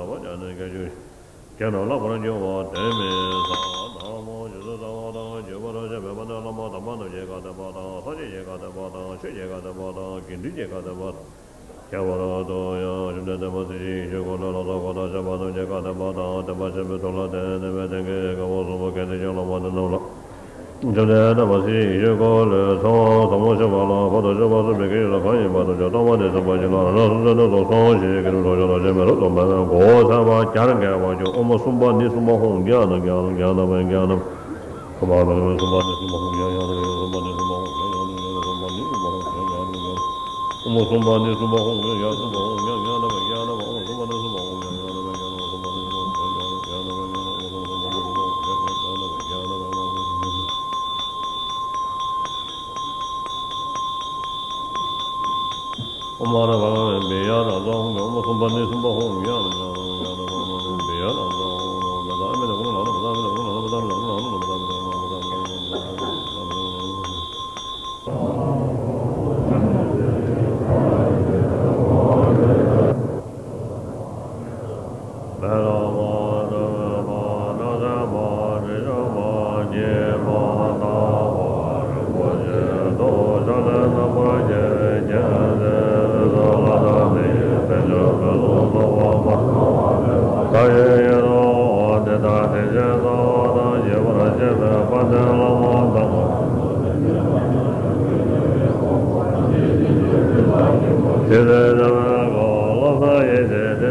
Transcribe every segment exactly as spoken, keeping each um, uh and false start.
ཟབ་པོ་སྦྱར་ནས་སྐད་ཅིག་བྱས་ནས་བཀླག་པར་འགྱུར་བ་དེ་མིན་ས། ན་མོ། རྗེས་སུ་བདག་སློབ་དང་བརྒྱུད་པར་བྱེད་པའི་དཔལ་ལྡན་བླ་མ་དམ་པ་རྣམས་ཀྱི་བཀའ་བསྟན་པ་དང་། སངས་རྒྱས་ཀྱི་བཀའ་བསྟན་པ་དང་། ཆོས་ཀྱི་བཀའ་བསྟན་པ་དང་། དགེ་འདུན་གྱི་བཀའ་བསྟན་པ་དང་། ཁྱད་པར་དུ་ཡང་བཅོམ་ལྡན་འདས་མ་སྲིད་ཞིའི་ཡེ་ཤེས་འཁོར་ལོའི་ལྷ་ཚོགས་འཁོར་དང་བཅས་པ་རྣམས་ཀྱི་བཀའ་བསྟན་པ་དང་། བསྟན་པ་ཆེན་པོའི་མཐུ་ལ་བརྟེན་ནས་དམིགས་མེད་བསྟེན་མཁན་གྱི་རྒྱལ་པོ་གསུམ་པོ་མཁྱེན་བརྩེ་ཆེན་བླ་མ་དེ་རྣམས་ལ། བཅོམ་ལྡན་འདས་མ་སྲིད་ཞིའི་ཡེ་ཤེས་འཁོར་ལོའི་ཚོགས་ཟབ་མོ་ཆེན་པོ་ལ་བར་དུ་གཅོད་པ་གསུམ་པའི་སྐད་ཅིག་ལ་གང་ཡིན་པ་ཐམས་ཅད་སྟོང་པ་ཉིད་ཟིན་པ་ཉིད་ལ་རང་སེམས་ཙམ་ནི་རྫོགས་སངས་ཞེས་སྐད་དུ་བྱ་ཞིང་ལ་ཞེན་མེད་རབ་ཏུ་སྨིན་པའི་གོ་འཕང་ཐོབ་པ་རྒྱ་ཆེར་བསྐལ་པར་འགྱུར། ཨོཾ་སུམྦྷ་ནི་སུམྦྷ་ཧཱུྃ་ཡ་ན་ཡ་ན་ཡ་ན་པ་ཡ་ན། སུམྦྷ་ནི་སུམྦྷ་ཧཱུྃ་ཡ་ཡ་ན་ཡ་ན་སུམྦྷ་ནི་སུམྦྷ་ཧཱུྃ་ཡ་ཡ་ན་ཡ་ན་སུམྦྷ་ནི་སུམྦྷ་ཧཱུྃ་ཡ་ཡ་ན་ཡ་ན། ཨོཾ་སུམྦྷ་ནི་སུམྦྷ་ཧཱུྃ་ཡ་ཡ་སུམྦྷ་ཧཱུྃ་ཡ་ཡ་ན་པ་ཡ་ན་པ། ཨོཾ་སུམྦྷ་ནི་སུམྦྷ་ཧཱུྃ་ཡ་ཡ་ན་པ་ཡ་ན་པ། སུམྦྷ་ནི་སུམྦྷ་ཧཱུྃ་ཡ་ཡ་ན་པ་ཡ་ན་པ། ཨོཾ་སུམྦྷ་ནི་སུམྦྷ་ཧཱུྃ་ཡ་ཡ་ན་པ་ཡ་ན་པ། ཨོཾ་ཨ་ར་བ་བེ་ཡ་ར་ཛ་ཧཱུྃ་ཨོཾ་སུམྦྷ་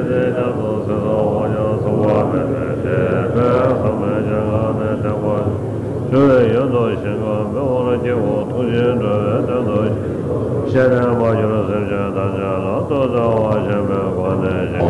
ནི་སུམྦྷ་ཧཱུྃ་ཡ་ཡ་ན་པ་ཡ་ན་པ། ཡོན་དུ་ཞིང་ཁམས་མི་འོང་སྐྱེ་བོ་ཐུགས་རྗེས་འགྲོ་བའི་དོན་དུ། ཤེས་ལྡན་མ་གྱུར་སེམས་ཅན་ཐམས་ཅད་ལ་ཐུགས་བརྩེ་བ་ཆེན་པོས་གོ་ནས་ཤིང་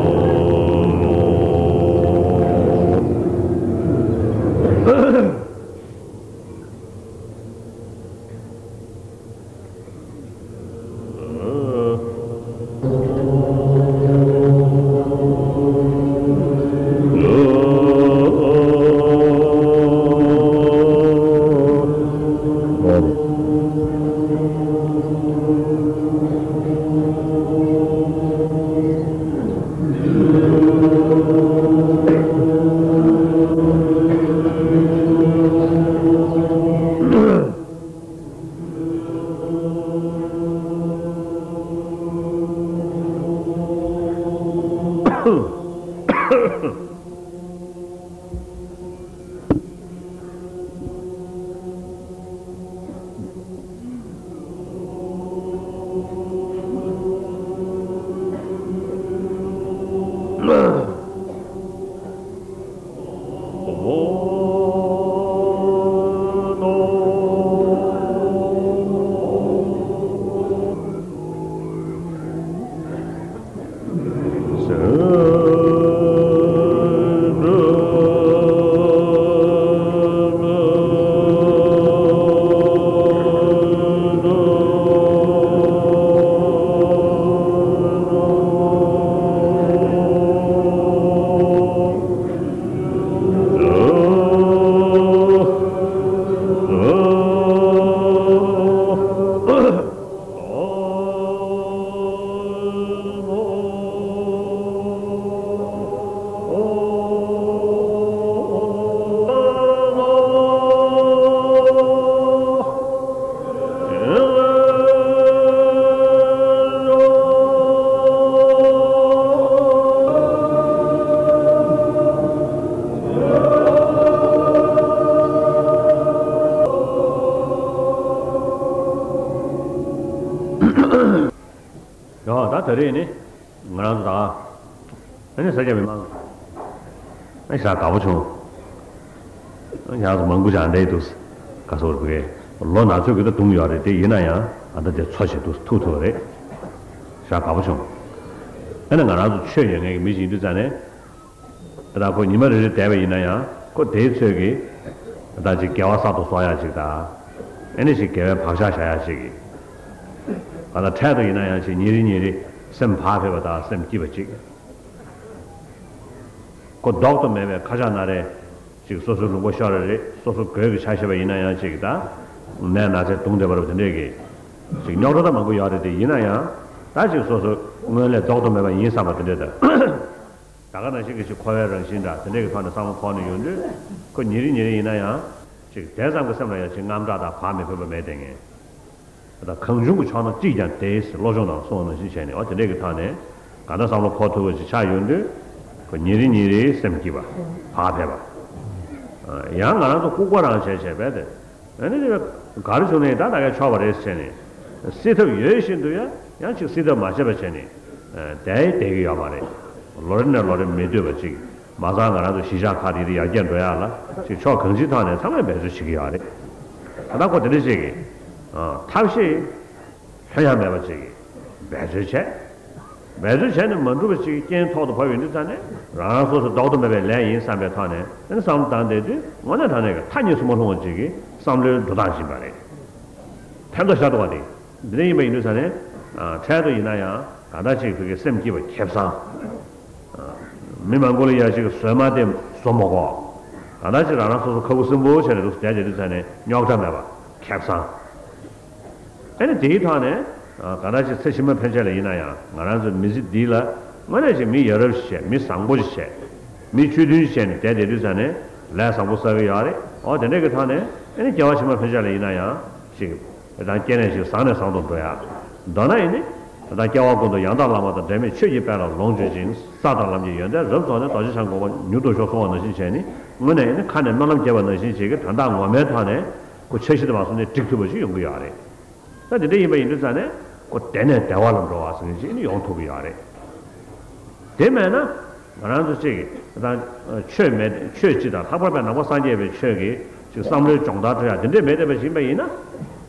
ཡོ། ད་ད་རེས་ནི་ང་རང་ཚོ་ད་ཨ་ནི་ས་སྐྱ་མི་མང་ཨ་ནི་ཞག་དགའ་པོ་བྱུང་། ཡང་སུ་མང་པོ་ཅིག་ཨ་འདྲ་ཡི་འདུག་ག་སོགས་རེད་པས། ལོ་ན་ཚོད་ཀྱི་ད་གདུང་ཡོད་རེད། དེ་ཡིན་ན་ཡང་ཨ་ད་དེ་འཚོ་བྱེད་འདུག་ཐུག་ཐུག་རེད། ཤ་དགའ་པོ་བྱུང་། ཨ་ནི་ང་རང་ཚོ་ཆོས་ཡོད་མཁན་གྱི་མི་ཞིག་ཡིན་དུས་ཙང་ནས། ད་ཁོ་ཉི་མ་རེ་རེ་བསྡད་པ་ཡིན་ན་ཡང་ཁོ་དེའི་ཚོད་ཀྱིས་ད་ཅིག་དགེ་བ་གསར་དུ་གསོག་ཡག་ཅིག་དང་། ཨ་ནི་ཞིག་དགེ་བའི་བག་ཆགས་བཞག་ཡག་ཅིག་གིས། ག་ད་འཕྲལ་དུ་ཡིན་ན་ཡང་ཅིག་ཉིན་རེ་ཉིན་རེ་སེམས་བག་ཕེབས་པ་དང་སེམས་སྐྱིད་པ་ཅིག་ཁོ་ལྡོག་ཏུ་མེད་པའི་ཁ་ཆག་སྣ་རལ་ཅིག་སོ་སོའི་ལུང་པ་ཤོར་རེ་རེད། སོ་སོ་སྒོས་ཀྱི་ཆ་ཤེས་པ་ཡིན་ན་ཡང་ཅིག་ད་ནད་ན་ཚས་གདུང་བསྡད་པ་རེད་པ། དེ་འདྲས་ཀྱི་ཅིག་རྙོག་དྲ་ད་མང་པོ་ཡོད་རེད། དེ་ཡིན་ན་ཡང་ད་ཅིག་སོ་སོ་སྔོན་ལས་ལྡོག་ཏུ་མེད་པ་ཡིན་བསམ་པ་དེ་འདྲས་ད། ད་ག་ནང་བཞིན་གྱི་ཅིག་འཁོར་བའི་རང་བཞིན་འདྲ་དེ་འདྲས་ཀྱི་ཐོག་ནས་བསམ་བློ་འཁོར་ནས་ཡོང་དུས་ཁོ་ཉིན་རེ་ཉིན་རེ་ཡིན་ན་ཡང་ཅིག་དེ་ཙམ་གྱི་སེམས་ལ་ཡང་ཅིག་དངངས་སྐྲག་དང་བག་མི་ཕེབས་པ་མེད་དེ་ངས། ད་གང་བྱུང་གི་ཕྱོགས་ན་ཅིས་ཀྱང་བདེ་ཟེར་བློ་སྦྱོང་ནང་གསུངས་པ་ནང་བཞིན་བྱས་ནས། འོ་དེ་འདྲས་ཀྱི་ཐོག་ནས་གང་ལྟར་བསམ་བློ་འཁོར་ཐུབ་པ་ཅིག་ཆགས་ཡོང་དུས་ཁོ་ཉིན་རེ་ཉིན་རེའི་སེམས་སྐྱིད་པ་བག་ཕེབས་པ། ཡང་ང་རང་ཚོ་ལྐུགས་པ་རང་བྱས་བྱས་པས་དེ། ཨ་ནི་ག་རེ་བྱུང་ནའི་ད་ད་གས་ཆོག་པ་རེད་ཟེར་ནས། སེལ་ཐབས་ཡོད་བཞིན་དུ་ཡང་ཡང་ཅིག་སེལ་ཐབས་མ་བྱས་པ་བྱས་ནས། བསྡད་བསྡད་ཀྱི་ཡོད་མ་རེད། ལོ་རེ་ནས་ལོ་རེ་མི་སྡོད་པ་ཅིག་མ་རྩ་ང་རང་ཚོ་གཞིས་ཆགས་ཁག་དེ་དེ་ཡར་རྒྱས་འགྲོ་ཡག་ལ་ཅིག་ཕྱོགས་གང་ཅིའི་ཐོག་ནས་ཚང་མས་འབད་རྩོལ་བྱེད་ཀྱི་ཡོད་རེད། ད་ལྟ་ཁོ་དེ་འདྲ་ཅིག་གིས་ཐབས་ཤེས་ལྷོད་ཡངས་མེད་པ་ཅིག་གིས་འབད་རྩོལ་བྱས། འབད་རྩོལ་བྱས་ནས་མ་འགྲུབ་པ་ཅིག་རྐྱེན་ཐོག་ཏུ་བབས་ཡོང་དུས་ཙང་ནས་རང་རང་སོ་སོ་ལྡོག་ཏུ་མེད་པའི་ལས་ཡིན་བསམ་པའི་ཐོག་ནས་ཨ་ནི་བསམ་བློ་བཏང་བསྡད་དུས་དངོས་གནས་དྲང་གནས་ཀྱི་མཐའ་གཉིས་སུ་མ་ལྷུང་བ་ཅིག་གི་བསམ་བློའི་འགྲོ་སྟངས་ཤིག་ཡིན་པ་རེད། ཕན་ཐོགས་ཤར་འདུག་བ་དེ། འདི་འདྲ་ཡིན་པ་ཡིན་དུས་ཙང་ནས། ཨ། འཕྲལ་དུ་ཡིན་ན་ཡང་གང་འདྲ་ཅིག་བོད་ཀྱི་སེམས་སྐྱིད་པ་ཁེ་བཟང་། ཨ། མི་མང་པོ་ལ་ཡ་ཅིག་བཟོད་མ་ཏེ་བཟོ་མ་དགོས། གང་འདྲ་ཅིག་རང་རང་སོ་སོ་ཁ་ཁུ་སིམ་པོ་བྱས་ནས་འདུག་བསྡད་བསྡད་དུས་ཙང་ནས་རྙོག་དྲ་མེད་པ་ཁེ་བཟང་། ཨ་ནི་དེའི་ཐོག་ནས། ཨ། གང་འདྲ་ཅིག་ཚེ་ཕྱི་མ་ཕན་ཆད་ལ་ཡིན་ན་ཡང་ང་རང་ཚོའི་མི་ཚེ་འདི་ལ་དངོས་གནས་ཅིག་མི་ཡ་རབས་ཤིག་བྱས། མི་བཟང་པོ་ཞིག་བྱས། མི་ཆོས་མཐུན་ཞིག་བྱས་ནས་བསྡད་བསྡད་དུས་ཙང་ནས་ལས་བཟང་པོ་བསགས་ཀྱི་ཡོད་རེད། འོ་དེ་འདྲས་ཀྱི་ཐོག་ནས་ཨ་ནི་སྐྱེ་བ་ཕྱི་མ་ཕན་ཆད་ལ་ཡིན་ན་ཡང་ཅིག་ད་སྐྱེ་གནས་ཤིག་བཟང་ནས་བཟང་དུ་འགྲོ་ཡ། མདོར་ན་ཡིན་ནི། ད་སྐྱེ་བ་ཀུན་ཏུ་ཡང་དག་བླ་མ་དང་། འབྲལ་མེད་ཆོས་ཀྱི་དཔལ་ལ་ལོངས་སྤྱོད་ཅིང་། ས་དང་ལམ་གྱི་ཡོན་ཏན་རབ་རྫོགས་ནས། རྡོ་རྗེ་འཆང་གོ་འཕང་མྱུར་ཐོབ་ཤོག་གསུངས་པ་ནང་བཞིན་བྱས་ནི་དངོས་གནས་ཡིན་ནི་ཁ་ནས་སྨོན་ལམ་རྒྱབ་པ་ནང་བཞིན་ཅིག་གི་དོན་དག་ངོ་མའི་ཐོག་ནས་ཁོ་འཆར་གཞི་དེ་མ་བཟུང་ནས་འགྲིག་ཐུབ་པ་ཞིག་ཡོང་གི་ཡོད་རེད། ད་དེ་འདྲ་ཡིན་པ་ཡིན་དུས་ཙང་ནས་ཁོ་བདེ་ནས་བདེ་བ་ལ་འགྲོ་བ་ཟེར་མཁན་ཅིག་ནི་ཡོང་ཐུབ་ཀྱི་ཡོད་རེད། དེ་མེད་ན། ང་རང་ཚོ་གཅིག་གིས་ད་ཆོས་མེད། ཆོས་སྤྱི་དང་ལྷག་པར་དུ་ནང་པ་སངས་རྒྱས་པའི་ཆོས་ཀྱི་ཅིག་བསམ་བློའི་སྦྱོང་བརྡར་སྤྲོད་ཡག་དེ་འདྲས་མེད་བསྡད་པ་ཞིག་ཡིན་པ་ཡིན་ན།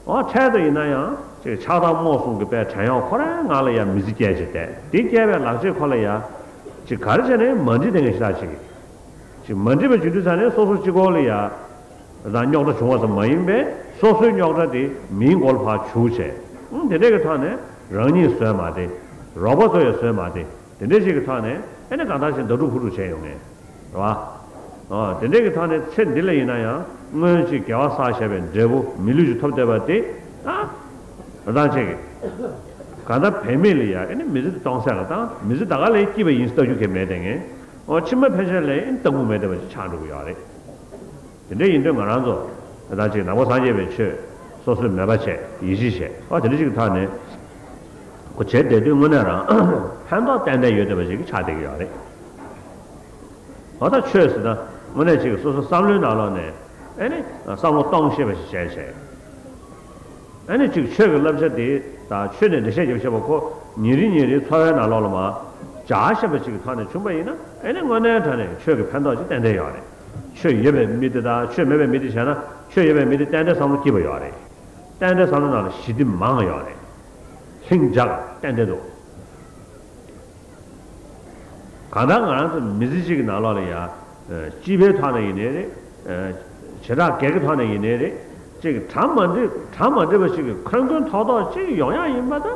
འོ་འཕྲལ་དུ་ཡིན་ན་ཡང་ཅིག་ཆགས་སྡང་རྨོངས་གསུམ་གྱི་དཔེ་བྲན་གཡོག་ཁོ་རང་ངང་ལ་ཡང་མི་ཚེ་སྐྱེལ་བྱས་བསྡད། དེ་སྐྱེལ་བའི་ལག་རྗེས་ཁོ་ལ་ཡང་ཅིག་ག་རེ་བྱས་ནའི་མ་འགྲིག་བསྡད་མཁན་ཞེ་དྲག་ཅིག་ཅིག་མ་འགྲིག་པ་བྱུང་དུས་ཙང་ནས་སོ་སོ་གཅིག་པོ་ལ་ཡང་རང་རྙོག་དྲ་བྱུང་བ་ཙམ་མ་ཡིན་པས། སོ་སོའི་རྙོག་དྲ་དེ་མིའི་མགོ་ལ་ཕར་འཇུག་བྱས། ཨང་། དེ་འདྲས་ཀྱི་ཐོག་ནས་རང་ཉིད་བཟོད་མ་བདེ། རོགས་པ་ཚོ་ཡང་བཟོད་མ་བདེ། དེ་འདྲས་ཞིག་གི་ཐོག་ནས་ཨ་ནི་གང་ལྟར་ཞིག་ཟླ་དྲུག་ཕུ་དྲུག་བྱས་ཡོང་ངེས་རེད་བ། ཨ། དེ་འདྲས་ཀྱི་ཐོག་ནས་ཚེ་འདི་ལ་ཡིན་ན་ཡང་སྔོན་ཅིག་དགེ་བ་བསགས་བཞག་པའི་འབྲས་བུ་མི་ལུས་ཤིག་ཐོབ་བསྡད་པ་དེ། ཨ། ང་རང་ཅིག་གིས་གང་ལྟར་བེད་མེད་ལ་ཡ་ཨ་ནི་མི་ཚེ་འདི་སྟོང་ཟད་ལ་བཏང་། མི་ཚེ་ད་ག་ལ་ཡ་སྐྱིད་པ་ཡིན་ཟེར་ལྟ་རྒྱུ་གང་ཡང་མེད་བསྡད་མཁན། འོ་ཕྱི་མ་ཕན་ཆད་ལ་ཡ་ཨ་ནི་ལྟ་དགོས་མེད་བསྡད་པ་ཞིག་ཆགས་འགྲོ་གི་ཡོད་རེད། དེ་འདྲ་ཡིན་དུས་ང་རང་ཚོ་ད་ཅིག་ནང་པ་སངས་རྒྱས་པའི་ཆོས་སོ་སོས་མོས་པ་བྱས། ཡིད་ཆེས་བྱས། ཨ། དེ་འདྲ་ཞིག་གི་ཐོག་ནས་ཁོ་བྱས་བསྡད་དུས་དངོས་གནས་རང་ཕན་ཐོགས་ཏན་ཏན་ཡོད་བསྡད་པ་ཞིག་ཆགས་བསྡད་ཀྱི་ཡོད་རེད། འོ་ད་ཆོས་ཟེར་ན་དངོས་གནས་ཅིག་སོ་སོ་བསམ་བློའི་ནང་ལོགས་ནས་ཨ་ནི་བསམ་བློ་གཏོང་ཤེས་པ་ཞིག་བྱས་བྱས། ཨ་ནི་ཅིག་ཆོས་ཀྱི་བསླབ་བྱ་དེ་དང་ཆོས་ནས་འགྲེལ་བཤད་རྒྱབ་ཤེས་པ་ཁོ་ཉིན་རེ་ཉིན་རེའི་འཚོ་བའི་ནང་ལོགས་ལ་མར་སྦྱར་ཤེས་པ་ཅིག་གི་ཐོག་ནས་བྱུང་པ་ཡིན་ན། ཨ་ནི་དངོས་གནས་དྲང་གནས་ཆོས་ཀྱི་ཕན་ཐོགས་ཅིག་ཏན་ཏན་ཡོད་རེད། ཆོས་ཡོད་པའི་མི་དེ་དང་ཆོས་མེད་པའི་མི་དེ་བྱས་ན། ཆོས་ཡོད་པའི་མི་དེ་ཏན་ཏན་བསམ་བློ་སྐྱིད་པ་ཡོད་རེད། ཏན་ཏན་བསམ་བློ་ནང་ལ་ཞི་བདེ་མང་ཡོད་རེད། ལྷིང་འཇགས་ཏན་ཏན་འདུག་གང་ལྟར་ང་རང་ཚོ་མི་ཚེ་གཅིག་གི་ནང་ལོགས་ལ་ཡ། ཨ། སྤྱི་པའི་ཐོག་ནས་ཡིན་ནའི་རེད། ཨ། བྱེ་བྲག་སྒེར་གྱི་ཐོག་ནས་ཡིན་ནའི་རེད། ཅིག་གྲ་མ་འགྲིག་གྲ་མ་འགྲིག་པ་ཞིག་གི་ཁོན་ཁོན་ཐོག་ཐོག་ཅིག་ཡོང་ཡག་ཡིན་པ་ད་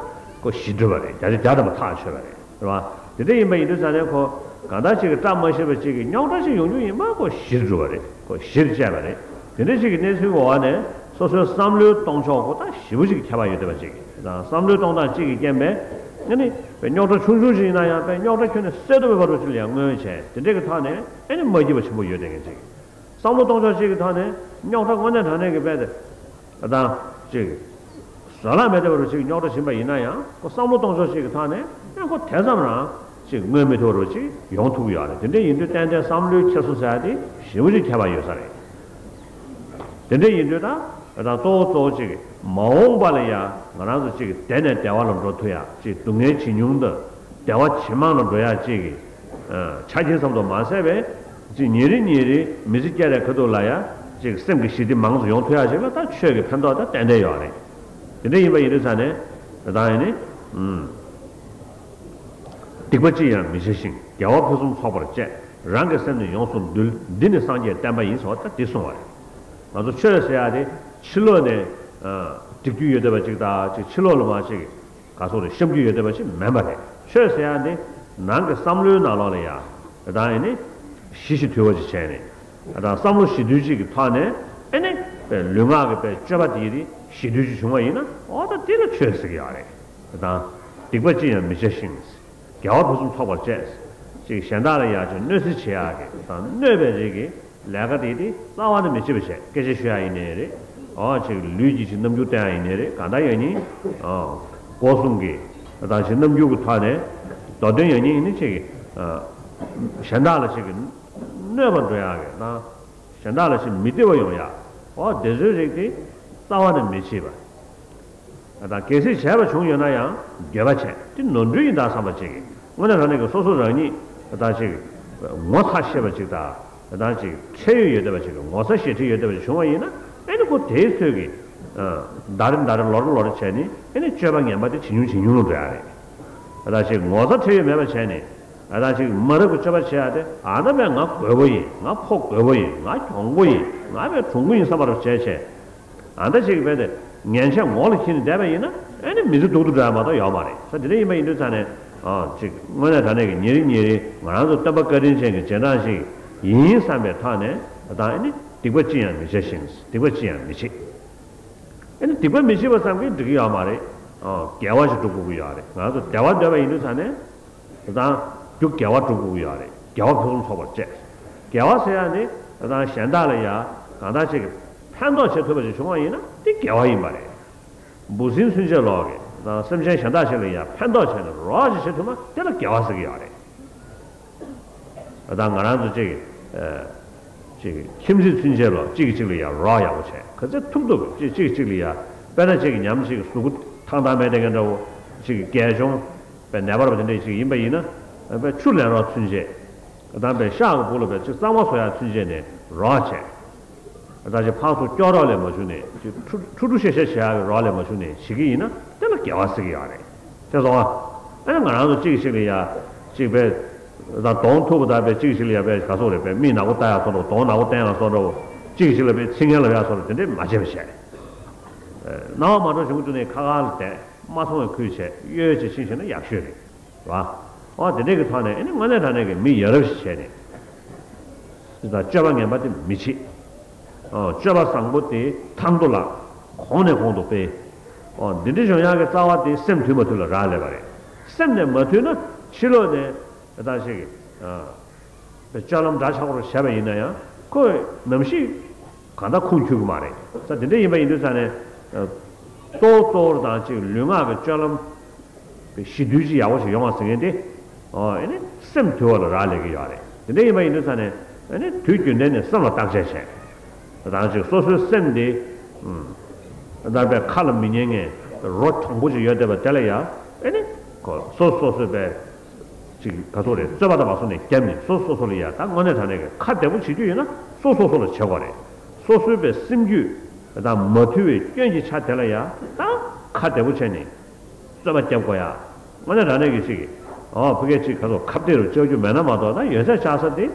ཁོ་ཞི་འགྲོ་བ་རེད། བརྒྱ་ཆ་བརྒྱ་ཐམ་པ་ཐག་ཆོད་པ་རེད། རེད་བ། དེ་འདྲ་ཡིན་པ་ཡིན་དུས་ཙང་ནས་ཁོ་གང་ལྟར་ཅིག་གི་བཀྲ་མ་ཤིས་པ་ཅིག་གི་རྙོག་དྲ་ཞིག་ཡོང་རྒྱུ་ཡིན་པ་ཁོ་གཞིར་གྱུར་པ་རེད། ཁོ་གཞིར་བཅས་པ་རེད། དེ་འདྲ་ཞིག་གི་གནས་ཚུལ་འོག་ནས་སོ་སོའི་བསམ་བློའི་གཏོང་ཕྱོགས་ཁོ་ད་ཞེ་པོ་ཅིག་ཁྱད་པར་ཡོད་བསྡད་པ་ཅིག་དང་། བསམ་བློའི་གཏོང་སྟངས་གཅིག་གི་རྐྱེན་པས་ཨ་ནི་དཔེ་རྙོག་དྲ་ཆུང་ཆུང་ཞིག་ཡིན་ན་ཡང་དཔེ་རྙོག་དྲ་ཁྱོན་ནས་སེལ་ཐུབ་པའི་བར་དུ་ཅིག་ལ་ཡང་མངོན་བྱས། དེ་འདྲ་གི་ཐོག་ནས་ཨ་ནི་མ་སྐྱིད་པ་ཆེན་པོ་ཡོད་བསྡད་མཁན་ཅིག་བསམ་བློ་གཏོང་ཕྱོགས་གཅིག་གི་ཐོག་ནས་རྙོག་དྲ་དངོས་གནས་དྲང་གནས་ཀྱི་དཔེ་དེ་ད་ཅིག་བཟོད་གླགས་མེད་བསྡད་པ་རུ་ཅིག་རྙོག་དྲ་ཕྱིན་པ་ཡིན་ན་ཡང་། ཁོ་བསམ་བློ་གཏོང་ཕྱོགས་གཅིག་གི་ཐོག་ནས་ཡང་ཁོ་དེ་ཙམ་རང་ཅིག་མངོན་མི་ཐུབ་པ་རུ་ཅིག་ཡོང་ཐུབ་ཀྱི་ཡོད་རེད། དེ་འདྲ་ཡིན་དུས་ཏན་ཏན་བསམ་བློའི་འཁྱེར་སོ་ཟེར་ཡ་དེ་ཞེ་པོ་ཅིག་ཁྱད་པར་ཡོད་ས་རེད། དེ་འདྲ་ཡིན་དུས་ད་ད་གཙོ་བོ་གཙོ་བོ་གཅིག་གིས་མ་འོངས་པ་ལ་ཡ་ང་རང་ཚོ་གཅིག་གིས་བདེ་ནས་བདེ་བ་ལ་འགྲོ་ཐུབ་ཡ། གཅིག་སྡུག་བསྔལ་ཇེ་ཉུང་དང་བདེ་བ་ཇེ་མང་ལ་འགྲོ་ཡ་གཅིག་གི་ཆ་རྐྱེན་ཙམ་དུ་མ་ཟད་པའི་ཅིག་ཉིན་རེ་ཉིན་རེ་མི་ཚེ་སྐྱེལ་བའི་ཁ་ཐུག་ལ་ཡ་ ཅིག་སེམས་ཀྱི་ཞི་བདེ་མང་ཙམ་ཡོང་ཐུབ་ཡ་ཅིག་ལ་ད་ཆོས་ཀྱི་ཕན་ཐོགས་ད་ཏན་ཏན་ཡོད་རེད། དེ་འདྲ་ཡིན་པ་ཡིན་དུས་ཙང་ནས་ད་ཡིན་ནི། ཨུམ། སྡིག་པ་ཅི་ཡང་མི་བྱ་ཞིང་། དགེ་བ་ཕུན་སུམ་ཚོགས་པར་སྤྱད། རང་གི་སེམས་ནི་ཡོངས་སུ་འདུལ། འདི་ནི་སངས་རྒྱས་བསྟན་པ་ཡིན་ཟེར་བ་ད་འདི་གསུངས་པ་རེད། ང་ཚོ་ཆོས་ཟེར་ཡ་དེ་ཕྱི་ལོགས་ནས་ཨ་སྒྲིག་རྒྱུ་ཡོད་བསྡད་པ་ཅིག་དང་ཅིག་ཕྱི་ལོགས་ལ་མ་ཅིག་ག་སོགས་རེ་བཤམ་རྒྱུ་ཡོད་བསྡད་པ་ཅིག་མིན་པ་རེད། ཆོས་ཟེར་ཡ་དེ་ནང་གི་བསམ་བློའི་ནང་ལོགས་ལ་ཡ་ད་ཡིན་ནི་ཞི་ཞི་དུལ་བ་ཅིག་བྱས་ནས་ད་བསམ་བློ་ཞི་དུལ་ཅིག་གི་ཐོག་ནས་ཨེ་ནི་ལུས་ངག་གི་པའི་སྤྱོད་པ་དེ་ཡི་ཞི་དུལ་ཅིག་བྱུང་བ་ཡིན་ན་འོ་ད་དེ་ལ་ཆོས་ཟེར་གི་ཡོད་རེད། དང་། སྡིག་པ་ཅི་ཡང་མི་བྱ་ཞིང་། དགེ་བ་ཕུན་སུམ་ཚོགས་པར་སྤྱད། ཅིག་གཞན་དག་ལ་ཡང་ཅིག་གནོད་འཚེ་བྱེད་ཡག་གི་དང་གནོད་པའི་རིགས་ཀྱི་ལས་ཀ་དེ་དེ་རྩ་བ་ནས་མི་བྱེད་པ་བྱས། སྐད་ཆ་ཤོད་ཡག་ཡིན་ནའི་རེད། འོ་ཅིག་ལུས་ཀྱི་ཅིག་རྣམ་འགྱུར་སྟོན་ཡག་ཡིན་ནའི་རེད། གང་ལྟར་ཡང་ཉིན་འོ་སྒོ་གསུམ་གྱི་དང་ཅིག་རྣམ་འགྱུར་གྱི་ཐོག་ནས་མདོ་དོན་ཡང་ཉིན་ཡིན་ནི་ཅིག་གཞན་དག་ལ་ཅིག་གནོད་པར་འགྲོ་ཡག་གི་དང་གཞན་དག་ལ་ཅིག་མི་བདེ་བ་ཡོང་ཡག་འོ་དེ་ཚོའི་རིགས་དེ་རྩ་བ་ནས་མི་བྱེད་པ། ད་གལ་སྲིད་བྱས་པ་བྱུང་ཡོད་ན་ཡང་འགྱོད་པ་བྱས་དེ་ནོར་འཁྲུལ་ཡིན་ད་བསམ་པ་ཅིག་གིས་དངོས་གནས་དྲང་གནས་ཀྱི་སོ་སོ་རང་ཉིད་ད་ཅིག་ངོ་ཚ་ཤེས་པ་ཅིག་དང་ད་ཅིག་ཁྲེལ་ཡོད་ཡོད་བསྡད་པ་ཅིག་གིས་ངོ་ཚ་ཞེ་ཁྲེལ་ཡོད་བསྡད་པ་ཅིག་བྱུང་བ་ཡིན་ན་ཨེ་ནི་ཁོ་དེའི་ཚོད་ཀྱིས་ད་རེ་ད་རེ་ལོ་རེ་ལོ་རེ་བྱས་ནས་ཨེ་ནི་སྤྱོད་པ་ངན་པ་དེ་ཇེ་ཉུང་ཇེ་ཉུང་ལ་འགྲོ་ཡག་རེད། ད་ཅིག་ངོ་ཚ་ཁྲེལ་ཡོད་མེད་པ་བྱས་ནས་ད་ཅིག་མ་རབས་ཀྱི་སྤྱོད་པ་བྱེད་ཡག་དེ་ཨ་ད་བས་ང་རྒོད་པོ་ཡིན། ང་ཕོ་རྒོད་པོ་ཡིན། ང་གྱོང་པོ་ཡིན། ང་བས་གྲུང་པོ་ཡིན་བསམ་པ་རུ་བྱས་བྱས། ཨ་ད་ཅིག་བས་ཏེ་ངན་ཆ་ངོ་ལ་འཁྱེར་ནས་བསྡད་པ་ཡིན་ན་ཨེ་ནི་མི་ཚེ་སྡུག་ཏུ་འགྲོ་ཡག་མ་གཏོགས་ཡོད་མ་རེད། ས་དེ་འདྲ་ཡིན་པ་ཡིན་དུས་ཙང་ནས་ཨ་ཅིག་དངོས་གནས་དྲང་གནས་ཀྱི་ཉིན་རེ་ཉིན་རེ་ང་རང་ཚོ་སྟོན་པ་བཀའ་དྲིན་ཅན་གྱི་རྗེས་འབྲང་ཞིག་ཡིན་བསམ་པའི་ཐོག་ནས་ད་ཨེ་ནི་སྡིག་པ་ཅི་ཡང་མི་བྱ་ཞིང་། སྡིག་པ་ཅི་ཡང་མི་བྱེད། ཨེ་ནི་སྡིག་པ་མི་བྱེད་པ་ཙམ་གྱིས་འགྲིག་གི་ཡོད་མ་རེད། ཨ་དགེ་བ་ཞིག་སྒྲུབ་དགོས་ཀྱི་ཡོད་རེད། ང་ཚོ་བདེ་བ་འདོད་པ་ཡིན་དུས་ཙང་ནས། དང་། རྒྱུ་དགེ་བ་སྒྲུབ་དགོས་ཀྱི་ཡོད་རེད། དགེ་བ་ཕུན་སུམ་ཚོགས་པར་སྤྱད། དགེ་བ་ཟེར་ཡ་ནི་དང་གཞན་དག་ལ་ཡ་གང་ལྟར་ཅིག་གི་ཕན་ཐོགས་བྱེད་ཐུབ་པ་ཞིག་བྱུང་བ་ཡིན་ན་དེ་དགེ་བ་ཡིན་པ་རེད། འབུ་སྲིན་ཚུན་ཆད་ལོག་གི་དང་སེམས་ཅན་གཞན་དག་ཞིག་ལ་ཡ་ཕན་ཐོགས་བྱས་ནས་རོགས་ཅིག་བྱེད་ཐུབ་ན་དེ་ལ་དགེ་བ་ཟེར་གྱི་ཡོད་རེད། དང་ང་རང་ཚོ་ཅིག་ཅིག་ཁྱིམ་མཚེས་ཚུན་ཆད་ལོག་གཅིག་གིས་གཅིག་ལ་ཡ་རོགས་ཡག་པོ་བྱས་ག་ཚད་ཐུབ་ཐུབ་ཅིག་གཅིག་གཅིག་ལ་ཡ་དཔེར་ན་ཅིག་ཉམས་ཅིག་གཟུགས་པོ་ཐང་ཐང་མེད་དེ་ག་འདྲ་བོ་ཅིག་གི་རྒས་གཅོང་པའི་ནད་པ་ར་བ་དེ་འདྲ་ཞིག་ཡིན་པ་ཡིན་ན། པའི་ཆུ་ལེན་རོགས་ཚུན་ཆད། དང་པའི་ཤག་གི་སྦུག་ལ་པའི་ཅིག་གཙང་མ་བཟོ་ཡག་ཚུན་ཆད་ནས་རོགས་བྱས། ད་ཅིག་ཕར་ཚུར་སྐྱོར་རོགས་ལས་མ་བྱུང་ནས་ཅིག་ཁྲུ་ཁྲུ་ཁྲུ་ཤེ་ཤེ་བྱེད་ཡག་གི་རོགས་ལས་མ་བྱུང་ནས་བྱེད་ཀྱི་ཡིན་ན་དེ་ལ་དགེ་བ་ཟེར་གྱི་ཡོད་རེད། ཤེས་སོང་ཨ། ཨ་ནི་ང་རང་ཚོ་གཅིག་གིས་གཅིག་ལ་ཡ་གཅིག་པའི་ད་གདོང་ཐུག་པ་དང་པའི་གཅིག་གིས་གཅིག་ལ་ཡ་པའི་ག་སོགས་རེད་པའི་མིག་ནག་པོ་ལྟ་ཡག་སོགས་འདྲ་བོ་གདོང་ནག་པོ་བསྟན་ཡག་སོགས་འདྲ་བོ་གཅིག་གིས་གཅིག་ལ་པའི་ཚིག་ངན་ལབ་ཡག་སོགས་འདྲ་དེ་འདྲས་མ་བྱེད་པ་བྱས། སྣང་བ་མ་འགྲོ་བྱུང་དུས་ནས་ཁ་ཁ་ལ་བསྡད་མ་སོང་བའི་ཁུལ་བྱས་གཡོལ་བྱས་ཕྱིན་ཤེས་ན་ཡག་ཤོས་རེད། རེད་བ། འོ་དེ་འདྲས་ཀྱི་ཐོག་ནས་ཨ་ནི་དངོས་གནས་དྲང་གནས་ཀྱི་མི་ཡ་རབས་ཤིག་བྱས་ནས། དེ་དང་སྤྱོད་པ་ངན་པ་དེ་མི་བྱེད། འོ་སྤྱོད་པ་བཟང་པོ་དེ་དང་དུ་བླངས། གོང་ནས་གོང་དུ་སྤེལ། འོ་འདི་འདྲ་བྱུང་ཡག་གི་རྩ་བ་དེ་སེམས་དུལ་མ་དུལ་ལ་རག་ལས་པ་རེད། སེམས་ནས་མ་དུལ་ན་ཕྱི་ལོགས་ནས་ད་ལྟ་ཞིག་གི་སྤྱོད་ལམ་འདྲ་ཆགས་པར་བྱས་པ་ཡིན་ན་ཡང་ཁོས་ནམ་ཞིག་གང་ལྟར་ཁུངས་འཁྱོལ་གི་མ་རེད། ས་དེ་འདྲ་ཡིན་པ་ཡིན་དུས་ཙང་ནས། གཙོ་བོ་གཙོ་བོར་དང་ཅིག་ལུས་ངག་གི་སྤྱོད་ལམ། ཞི་དུལ་ཅིག་ཡག་པོ་ཞིག་ཡོང་བ་ཟེར་མཁན་དེ། ཨ་ནི་སེམས་དུལ་བ་ལ་རག་ལས་ཀྱི་ཡོད་རེད། དེ་འདྲ་ཡིན་པ་ཡིན་དུས་ཙང་ནས་ཨ་ནི་དུས་རྒྱུན་ལྡན་ནས་སེམས་ལ་བརྟག་དཔྱད་བྱས། དང་ཅིག་སོ་སོའི་སེམས་དེ། ཨ་ད་པའི་ཁ་ལ་མི་ཉན་མཁན་རོ་དྲང་པོ་ཅིག་ཡོད་བསྡད་པ་དེ་ལ་ཡ་ཨ་ནི་ཁོ་སོ་སོ་སོ་པའི་ཅིག་ག་ཚོད་རེད། རྩོད་པ་དང་བ་སོ་ནས་བརྒྱབ་ནས་སོ་སོ་སོ་ལ་ཡ་ད་དངོས་གནས་དྲང་གནས་ཀྱི་ཁ་བདེ་པོ་བྱེད་རྒྱུ་ཡིན་ན་སོ་སོ་སོ་ལ་བྱེད་དགོས་རེད། སོ་སོའི་པའི་སེམས་རྒྱུད་དང་མ་མཐུན་པའི་སྐྱོན་གྱི་ཆ་དེ་ལ་ཡ་ད་ཁ་བདེ་པོ་བྱས་ནས་རྩོད་པ་བརྒྱབ་དགོས་ཡ། དངོས་གནས་དྲང་གནས་ཀྱི་ཅིག་གི་ཨོ་ཕ་གི་ཅིག་ག་ཚོད་ཁ་བདེ་རུ་བཅག་རྒྱུ་མེད་ན་མ་གཏོགས་ད་ཡོད་ཚད་བཅག་ས་དེ་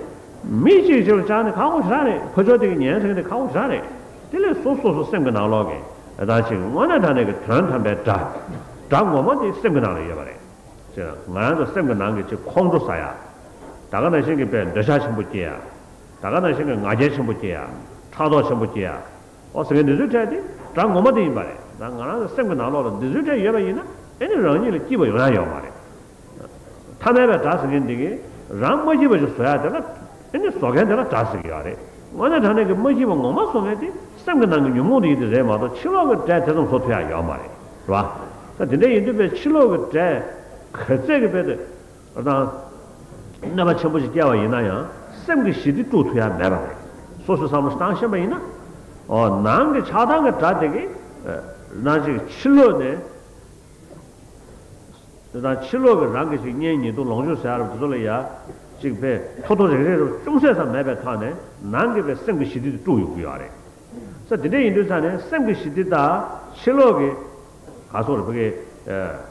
མི་གཅིག་གཅིག་ལ་བཅག་ནས་ཁག་པོ་ཞེ་དྲག་རེད། ཕ་ཕྱོགས་དེ་གི་ཉན་ཟེར་མཁན་དེ་ཁག་པོ་ཞེ་དྲག་རེད། དེ་ལས་སོ་སོ་སོ་སེམས་ཀྱི་ནང་ལོགས་ཀྱི་ད་ཅིག་དངོས་གནས་དྲང་གནས་ཀྱི་དོན་དམ་པའི་དགྲ། དགྲ་ངོ་མ་དེ་སེམས་ཀྱི་ནང་ལ་ཡོད་པ་རེད། ཅེས་ང་རང་ཚོ་སེམས་ཀྱི་ནང་གི་ཅིག་ཁོང་ཁྲོ་ཟ་ཡ། ད་ག་ནང་བཞིན་གྱི་དཔེ་འདོད་ཆགས་ཆེན་པོ་སྐྱེ་ཡ། ད་ག་ནང་བཞིན་གྱི་ང་རྒྱལ་ཆེན་པོ་སྐྱེ་ཡ། ཕྲག་དོག་ཆེན་པོ་སྐྱེ་ཡ། ཨོ་ཟེར་མཁན་འདི་ཚོའི་གྲས་དེ་དགྲ་ངོ་མ་དེ་ཡིན་པ་རེད། ད་ང་རང་ཚོ་སེམས་ཀྱི་ནང་ལོགས་ལ་འདི་ཚོའི་གྲས་ཡོད་པ་ཡིན་ན་ཨེ་ནི་རང་ཉིད་ལ་སྐྱིད་པ་ཡོང་ཡ་ཡོད་མ་རེད། ཐ་མལ་པའི་དགྲ་ཟེར་མཁན་འདི་གིས་རང་མ་སྐྱིད་པ་ཞིག་བཟོ་ཡ་དེ་ལ་ཨེ་ནི་བཟོ་མཁན་དེ་ལ་དགྲ་ཟེར་གྱི་ཡོད་རེད། དངོས་གནས་དྲང་གནས་ཀྱི་མ་སྐྱིད་པ་ངོ་མ་བཟོ་མཁན་དེ་སེམས་ཀྱི་ནང་གི་ཉོན་མོངས་དེ་ཡིན་དེ་རེད་མ་གཏོགས་ཕྱི་ལོགས་ཀྱི་དགྲ་དེ་ཙམ་བཟོ་ཐུབ་ཡ་ཡོད་མ་རེད། རེད་བ། ད་དེ་འདྲ་ཡིན་དུས་པའི་ཕྱི་ལོགས་ཀྱི་དགྲ་ག་ཚད་ཀྱི་དཔེ་དེ། དང་། གནོད་པ་ཆེན་པོ་ཞིག་བསྐྱལ་བ་ཡིན་ན་ཡང་སེམས་ཀྱི་ཞི་བདེ་དཀྲུག་ཐུབ་ཡ་མེད་པ་རེད། སོ་སོས་བསམ་བློ་བཏང་ཤེས་པ་ཡིན་ན། ཨོ་ནང་གི་ཆགས་སྡང་གི་དགྲ་དེ་གིས་ནང་ཞིག་ཕྱི་ལོགས་ནས་དེ་དང་ཕྱི་ལོགས་ཀྱི་རང་གི་ཞིག་གཉེན་ཉེ་དུ་ལོངས་སྤྱོད་ཟེར་ཡ་རབས་དེ་ཚོ་ལ་ཡ་ཅིག་པས་མཐོ་མཐོ་རེག་རེག་རབས་ཅུང་ཟད་ཙམ་མེད་པའི་ཐོག་ནས་ནང་གི་པའི་སེམས་ཀྱི་ཞི་བདེ་དེ་དཀྲུག་ཡོང་གི་ཡོད་རེད། ས་དེ་འདྲ་ཡིན་དུས་ཙང་ནས་སེམས་ཀྱི་ཞི་བདེ་དང་ཕྱི་ལོགས་ཀྱི་ག་སོགས་རེད་བོད་ཀྱི་ཨ།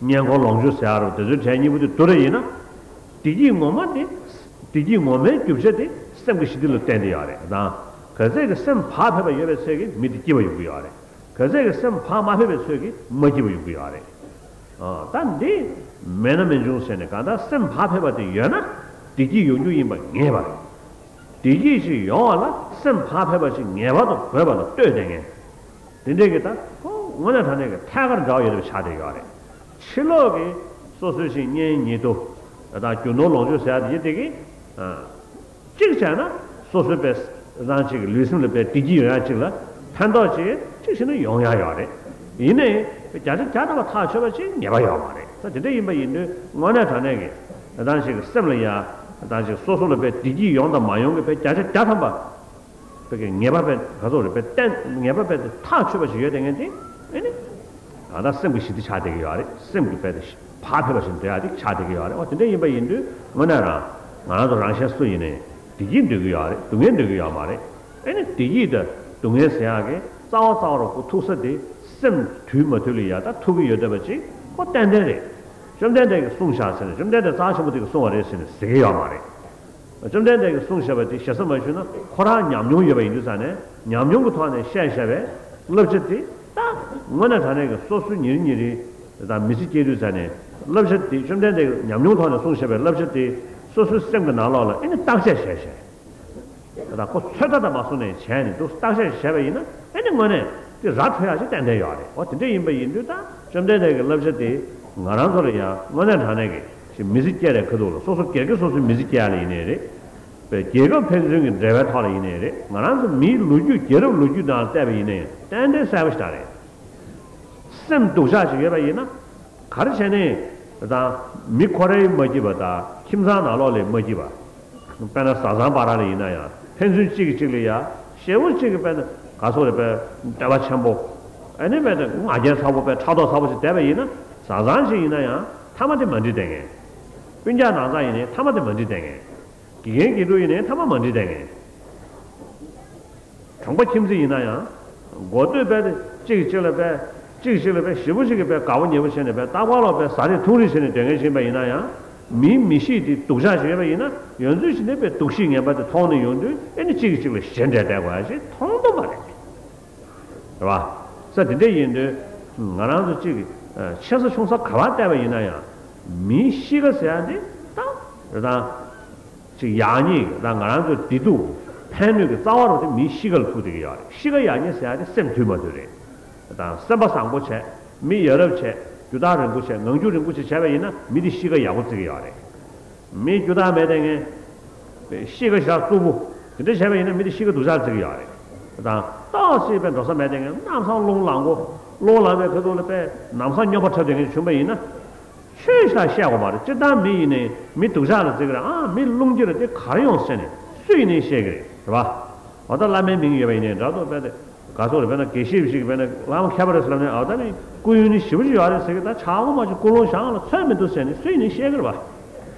གཉེན་འཁོར་ལོངས་སྤྱོད་ཟེར་ཡ་རུ་དེ་ཚོའི་གྲས་གཉིས་པོ་དེ་བསྡུར་བ་ཡིན་ན། བདེ་སྐྱིད་ངོ་མ་དེ། བདེ་སྐྱིད་ངོ་མའི་རྒྱུ་ཆ་དེ་སེམས་ཀྱི་ཞི་བདེ་ལ་བརྟེན་ཏེ་ཡོད་རེད་དང་། ག་ཚད་ཀྱི་སེམས་བག་ཕེབས་པ་ཡོད་པའི་ཚད་ཀྱིས་མི་དེ་སྐྱིད་པ་ཡོང་གི་ཡོད་རེད། ག་ཚད་ཀྱི་སེམས་བག་མ་ཕེབས་པའི་ཚད་ཀྱིས་མ་སྐྱིད་པ་ཡོང་གི་ཡོད་རེད། ཨ། ད་འདི་མེད་ན་མི་འབྱུང་ཟེར་ནས། གང་ལྟར་སེམས་བག་ཕེབས་པ་དེ་ཡོད་ན་བདེ་སྐྱིད་ཡོང་རྒྱུ་ཡིན་པ་ངེས་པ་རེད། བདེ་སྐྱིད་ཅིག་ཡོང་བ་ལ་སེམས་བག་ཕེབས་པ་ཅིག་ངེས་པར་དུ་དགོས་པ་ལ་ལྟོས་དེ་ངེས། དེ་འདྲའི་གི་ད་ཁོ་དངོས་གནས་དྲང་གནས་ཀྱི་ཐད་ཀར་འདྲ་བ་ཡོད་པ་ཆགས་བསྡད་ཡོད་རེད། ཕྱི་ལོགས་ཀྱི་སོ་སོའི་ཞིག་གཉེན་ཉེ་དུ་དང་རྒྱུ་ནོར་ལོངས་སྤྱོད་ཟེར་ཡ་དེ་དེ་གི་གཅིག་བྱས་ན་སོ་སོའི་པའི་རང་གཅིག་གི་ལུས་སེམས་ལ་པའི་བདེ་སྐྱིད་ཡོང་ཡ་གཅིག་ལ་ཕན་ཐོགས་ཅིག་གཅིག་བྱས་ན་ཡོང་ཡ་ཡོད་རེད། ཡིན་ནའི་བརྒྱ་ཆ་བརྒྱ་ཐམ་པ་ཐག་ཆོད་པ་ཅིག་ངེས་པ་ཡོད་མ་རེད། ད་དེ་འདྲ་ཡིན་པ་ཡིན་དུས་དངོས་གནས་དྲང་གནས་ཀྱི་རང་གཅིག་གི་སེམས་ལ་ཡ་རང་གཅིག་སོ་སོ་ལ་པའི་བདེ་སྐྱིད་ཡོང་དང་མ་ཡོང་གི་པའི་བརྒྱ་ཆ་བརྒྱ་ཐམ་པ། བོད་ཀྱི་ངེས་པ་བས་ག་ཚོད་རེད་པས་བརྟན། ངེས་པ་བས་ཐག་ཆོད་པ་ཞིག་ཡོད་དེ་ངས་དེ་ཨེ་ནི། ད་ལྟ་སེམས་ཀྱི་ཞི་བདེ་ཆགས་བསྡད་ཀྱི་ཡོད་རེད། སེམས་ཀྱི་བས་བག་ཕེབས་པ་ཞིག་འདོད་ཡ་དེ་ཆགས་བསྡད་ཀྱི་ཡོད་རེད། འོ་དེ་འདྲ་ཡིན་པ་ཡིན་དུས་དངོས་གནས་རང་ང་རང་ཚོ་རང་གཞན་སུ་ཡིན་ནའི་བདེ་སྐྱིད་འདོད་ཀྱི་ཡོད་རེད། སྡུག་བསྔལ་འདོད་ཀྱི་ཡོད་མ་རེད། ཨེ་ནི་བདེ་སྐྱིད་དང་སྡུག་བསྔལ་ཟེར་ཡག་གི་རྩ་བ་རྩ་བ་རུ་ཁོ་ཐུག་ས་དེ་སེམས་དུལ་མ་དུལ་ལ་ཡ་ད་ཐུག་གི་ཡོད་བསྡད་པ་ཅིག་ཁོ་ཏན་ཏན་རེད། བཅོམ་ལྡན་འདས་ཀྱིས་གསུངས་བཞག་ཟེར་ནས་བཅོམ་ལྡན་འདས་རྩ་ཆེན་པོ་དེ་གིས་གསུངས་པ་རེད་ཟེར་ནས་ཟེར་གྱི་ཡོད་མ་རེད། བཅོམ་ལྡན་འདས་ཀྱིས་གསུངས་བཞག་པ་དེ་ཞེ་ས་མ་ཞུས་ན་ཁོ་རང་ཉམས་མྱོང་ཡོད་པ་ཡིན་དུས་ཙང་ནས་ཉམས་མྱོང་གི་ཐོག་ནས་བཤད་བཞག་པའི་བསླབ་བྱ་དེ་ད་དངོས་གནས་དྲང་གནས་ཀྱི་སོ་སོའི་ཉིན་རེ་ཉིན་རེ་དང་མི་ཚེ་སྐྱེལ་དུས་ཙང་ནས་བསླབ་བྱ་དེ་བཅོམ་ལྡན་འདས་ཀྱིས་ཉམས་མྱོང་ཐོག་ནས་གསུངས་བཞག་པའི་བསླབ་བྱ་དེ་སོ་སོའི་སེམས་ཀྱི་ནང་ལོགས་ལ་ཨེ་ནི་བརྟག་དཔྱད་བྱས་བྱས། ད་ཁོ་ཚོད་ལྟ་དང་མ་སོང་ནས་བྱས་ནས་འདུག་བརྟག་དཔྱད་བྱས་པ་ཡིན་ན་ཨེ་ནི་དངོས་གནས་དེ་ར་འཕྲོད་ཡག་ཅིག་ཏན་ཏན་ཡོད་རེད། འོ་དེ་འདྲ་ཡིན་པ་ཡིན་དུས་ད་བཅོམ་ལྡན་འདས་ཀྱི་བསླབ་བྱ་དེ་ང་རང་ཚོ་ལ་ཡང་དངོས་གནས་དྲང་གནས་ཀྱི་ཞིག་མི་ཚེ་སྐྱེལ་རེས་ཁ་ཐུག་ལ་སོ་སོ་སྒེར་གྱི་སོ་སོའི་མི་ཚེ་སྐྱེལ་ཡ་ལ་ཡིན་ནའི་རེད། པའི་རྒྱལ་ཁབ་ཕན་ཚུན་གྱི་འབྲེལ་བའི་ཐོག་ལ་ཡིན་ནའི་རེད། ང་རང་ཚོ་མིའི་ལོ་རྒྱུས་རྒྱལ་རབས་ལོ་རྒྱུས་ནང་ལ་བལྟས་པ་ཡིན་ན་ཡང་ཏན་ཏན་གསལ་པོ་ཞིག་རེད། སེམས་སྡུག་ཅག་ཅིག་ཡོད་པ་ཡིན་ན། ག་རེ་བྱས་ནས་དང་མི་ཁོ་རའི་མ་སྐྱིད་པ་དང་ཁྱིམ་ཚང་ནང་ལོགས་ལ་མ་སྐྱིད་པ། དཔེར་ན་བཟའ་ཚང་བར་ལ་ཡིན་ན་ཡང་ཕན་ཚུན་གཅིག་གིས་གཅིག་ལ་ཡ་ཞེ་བོ་གཅིག་གིས་དཔེར་ན་ག་སོགས་རེ་དཔེ་འབྲེལ་བ་ཆེན་པོ། ཨ་ནི་དཔེ་ང་རྒྱལ་ཚ་པོ་དཔེ་ཕྲག་དོག་ཚ་པོ་ཞིག་བསྡད་པ་ཡིན་ན་བཟའ་ཚང་ཞིག་ཡིན་ན་ཡང་མཐའ་མ་དེ་མ་འགྲིག་བསྡད་མཁན། སྤུན་ཀྱག་ནང་ཚང་ཡིན་ནའི་མཐའ་མ་དེ་མ་འགྲིག་བསྡད་མཁན། དགེ་རྒན་དགེ་ཕྲུག་ཡིན་ནའི་མཐའ་མ་མ་འགྲིག་བསྡད་མཁན། གྲོང་པ་ཁྱིམ་མཚེས་ཡིན་ན་ཡང་། མགོ་སྟོད་པས་གཅིག་གིས་གཅིག་ལ་པས། གཅིག་གིས་གཅིག་ལ་པས་ཞེ་པོ་ཞིག་གིས་པས་དགའ་པོ་ཉེ་པོ་བྱས་ནས་པས་རྟག་པར་ལོག་པས་ཟ་རེས་འཐུང་རེས་བྱས་ནས་སྡོད་མཁན་ཞིག་ཡིན་པ་ཡིན་ན་ཡང་། མིའི་མི་གཤིས་དེ་སྡུག་ཅག་ཞིག་ཡོད་པ་ཡིན་ན་ཡོད་ཚོད་ཞིག་ནས་པས་སྡུག་ཤོས་ངན་པ་དེ་མཐོང་ནས་ཡོང་དུས་ཨེ་ནི་གཅིག་གིས་གཅིག་ལ་ཞེ་འགྲས་བསྡད་དགོས་ཡ་ཞིག་མཐོང་ཐུབ་པ་རེད། རེད་བ། ས་དེ་འདྲ་ཡིན་དུས་ང་རང་ཚོ་གཅིག་གིས་ཆེ་ས་ཆུང་ས་ག་པར་བལྟས་པ་ཡིན་ན་ཡང་མིའི་གཤིས་ཀ་ཟེར་ཡ་དེ་ད་རེད་དང་། ཅིག་ཡག་ཉེས་དང་ང་རང་ཚོའི་བདེ་སྡུག་ཕན་གནོད་ཀྱི་རྩ་བ་རུ་དེ་མིའི་གཤིས་ཀ་ལ་ཐུག་བསྡད་ཀྱི་ཡོད་རེད། གཤིས་ཀ་ཡག་ཉེས་ཟེར་ཡ་དེ་སེམས་དུལ་མ་དུལ་རེད། དང་སེམས་པ་བཟང་པོ་བྱས། མི་ཡ་རབས་བྱས། རྒྱུ་ཐག་རིང་པོ་བྱས། ངང་རྒྱུད་རིང་པོ་ཞིག་བྱས་པ་ཡིན་ན་མི་དེ་གཤིས་ཀ་ཡག་པོ་བརྩི་གི་ཡོད་རེད། མི་རྒྱུ་ཐག་མེད་དེ་ངན། གཤིས་ཀ་ཞག་རྩུབ་པོ། དེ་འདྲ་བྱས་པ་ཡིན་ན་མི་དེ་གཤིས་ཀ་སྡུག་ཅག་བརྩི་གི་ཡོད་རེད། དང་ཏོག་ཙམ་པའི་འགྲོ་ས་མེད་དེ་ངན་གནམ་ས་རླུང་ལངས་གོ། རླུང་ལངས་པའི་ཁ་ཐུག་ལ་པས་ནམ་སང་སྨྱོན་པ་འཁྲབ་བསྡད་མཁན་བྱུང་པ་ཡིན་ན། ཆོས་ཤ་བཤད་དགོས་པ་རེད། སྤྱིར་བཏང་མི་ཡིན་ནའི་མི་སྡུག་ཅག་ལ་བརྩི་གི་རེད། ཨ་མི་རླུང་རྒྱུ་རེད་དེ་ག་རེ་ཡོང་ཟེར་ནས་སུ་ཡིན་ནའི་བཤད་གི་རེད། རེད་བ། འོ་ད་བླ་མའི་མིང་ཡོད་པ་ཡིན་ནའི་འདྲ་འདུག་དཔེ་དེ་ག་ཚོད་རེད། དཔེར་ན་དགེ་བཤེས་ཞིག་དཔེར་ན་བླ་མ་མཁས་པ་རེད་ཟེར་ལབ་ནས་ཨ་ད་ནི་སྐུ་ཡོན་ནི་ཞེ་པོ་ཅིག་ཡོད་རེད་ཟེར་གི། ད་ཕྱག་དབུ་མ་ཅིག་སྐུ་རླུང་བཞེངས་ལ་ཚོད་མི་འདུག་ཟེར་ནས་སུ་ཡིན་ནའི་བཤད་གི་རེད་བ། རེད་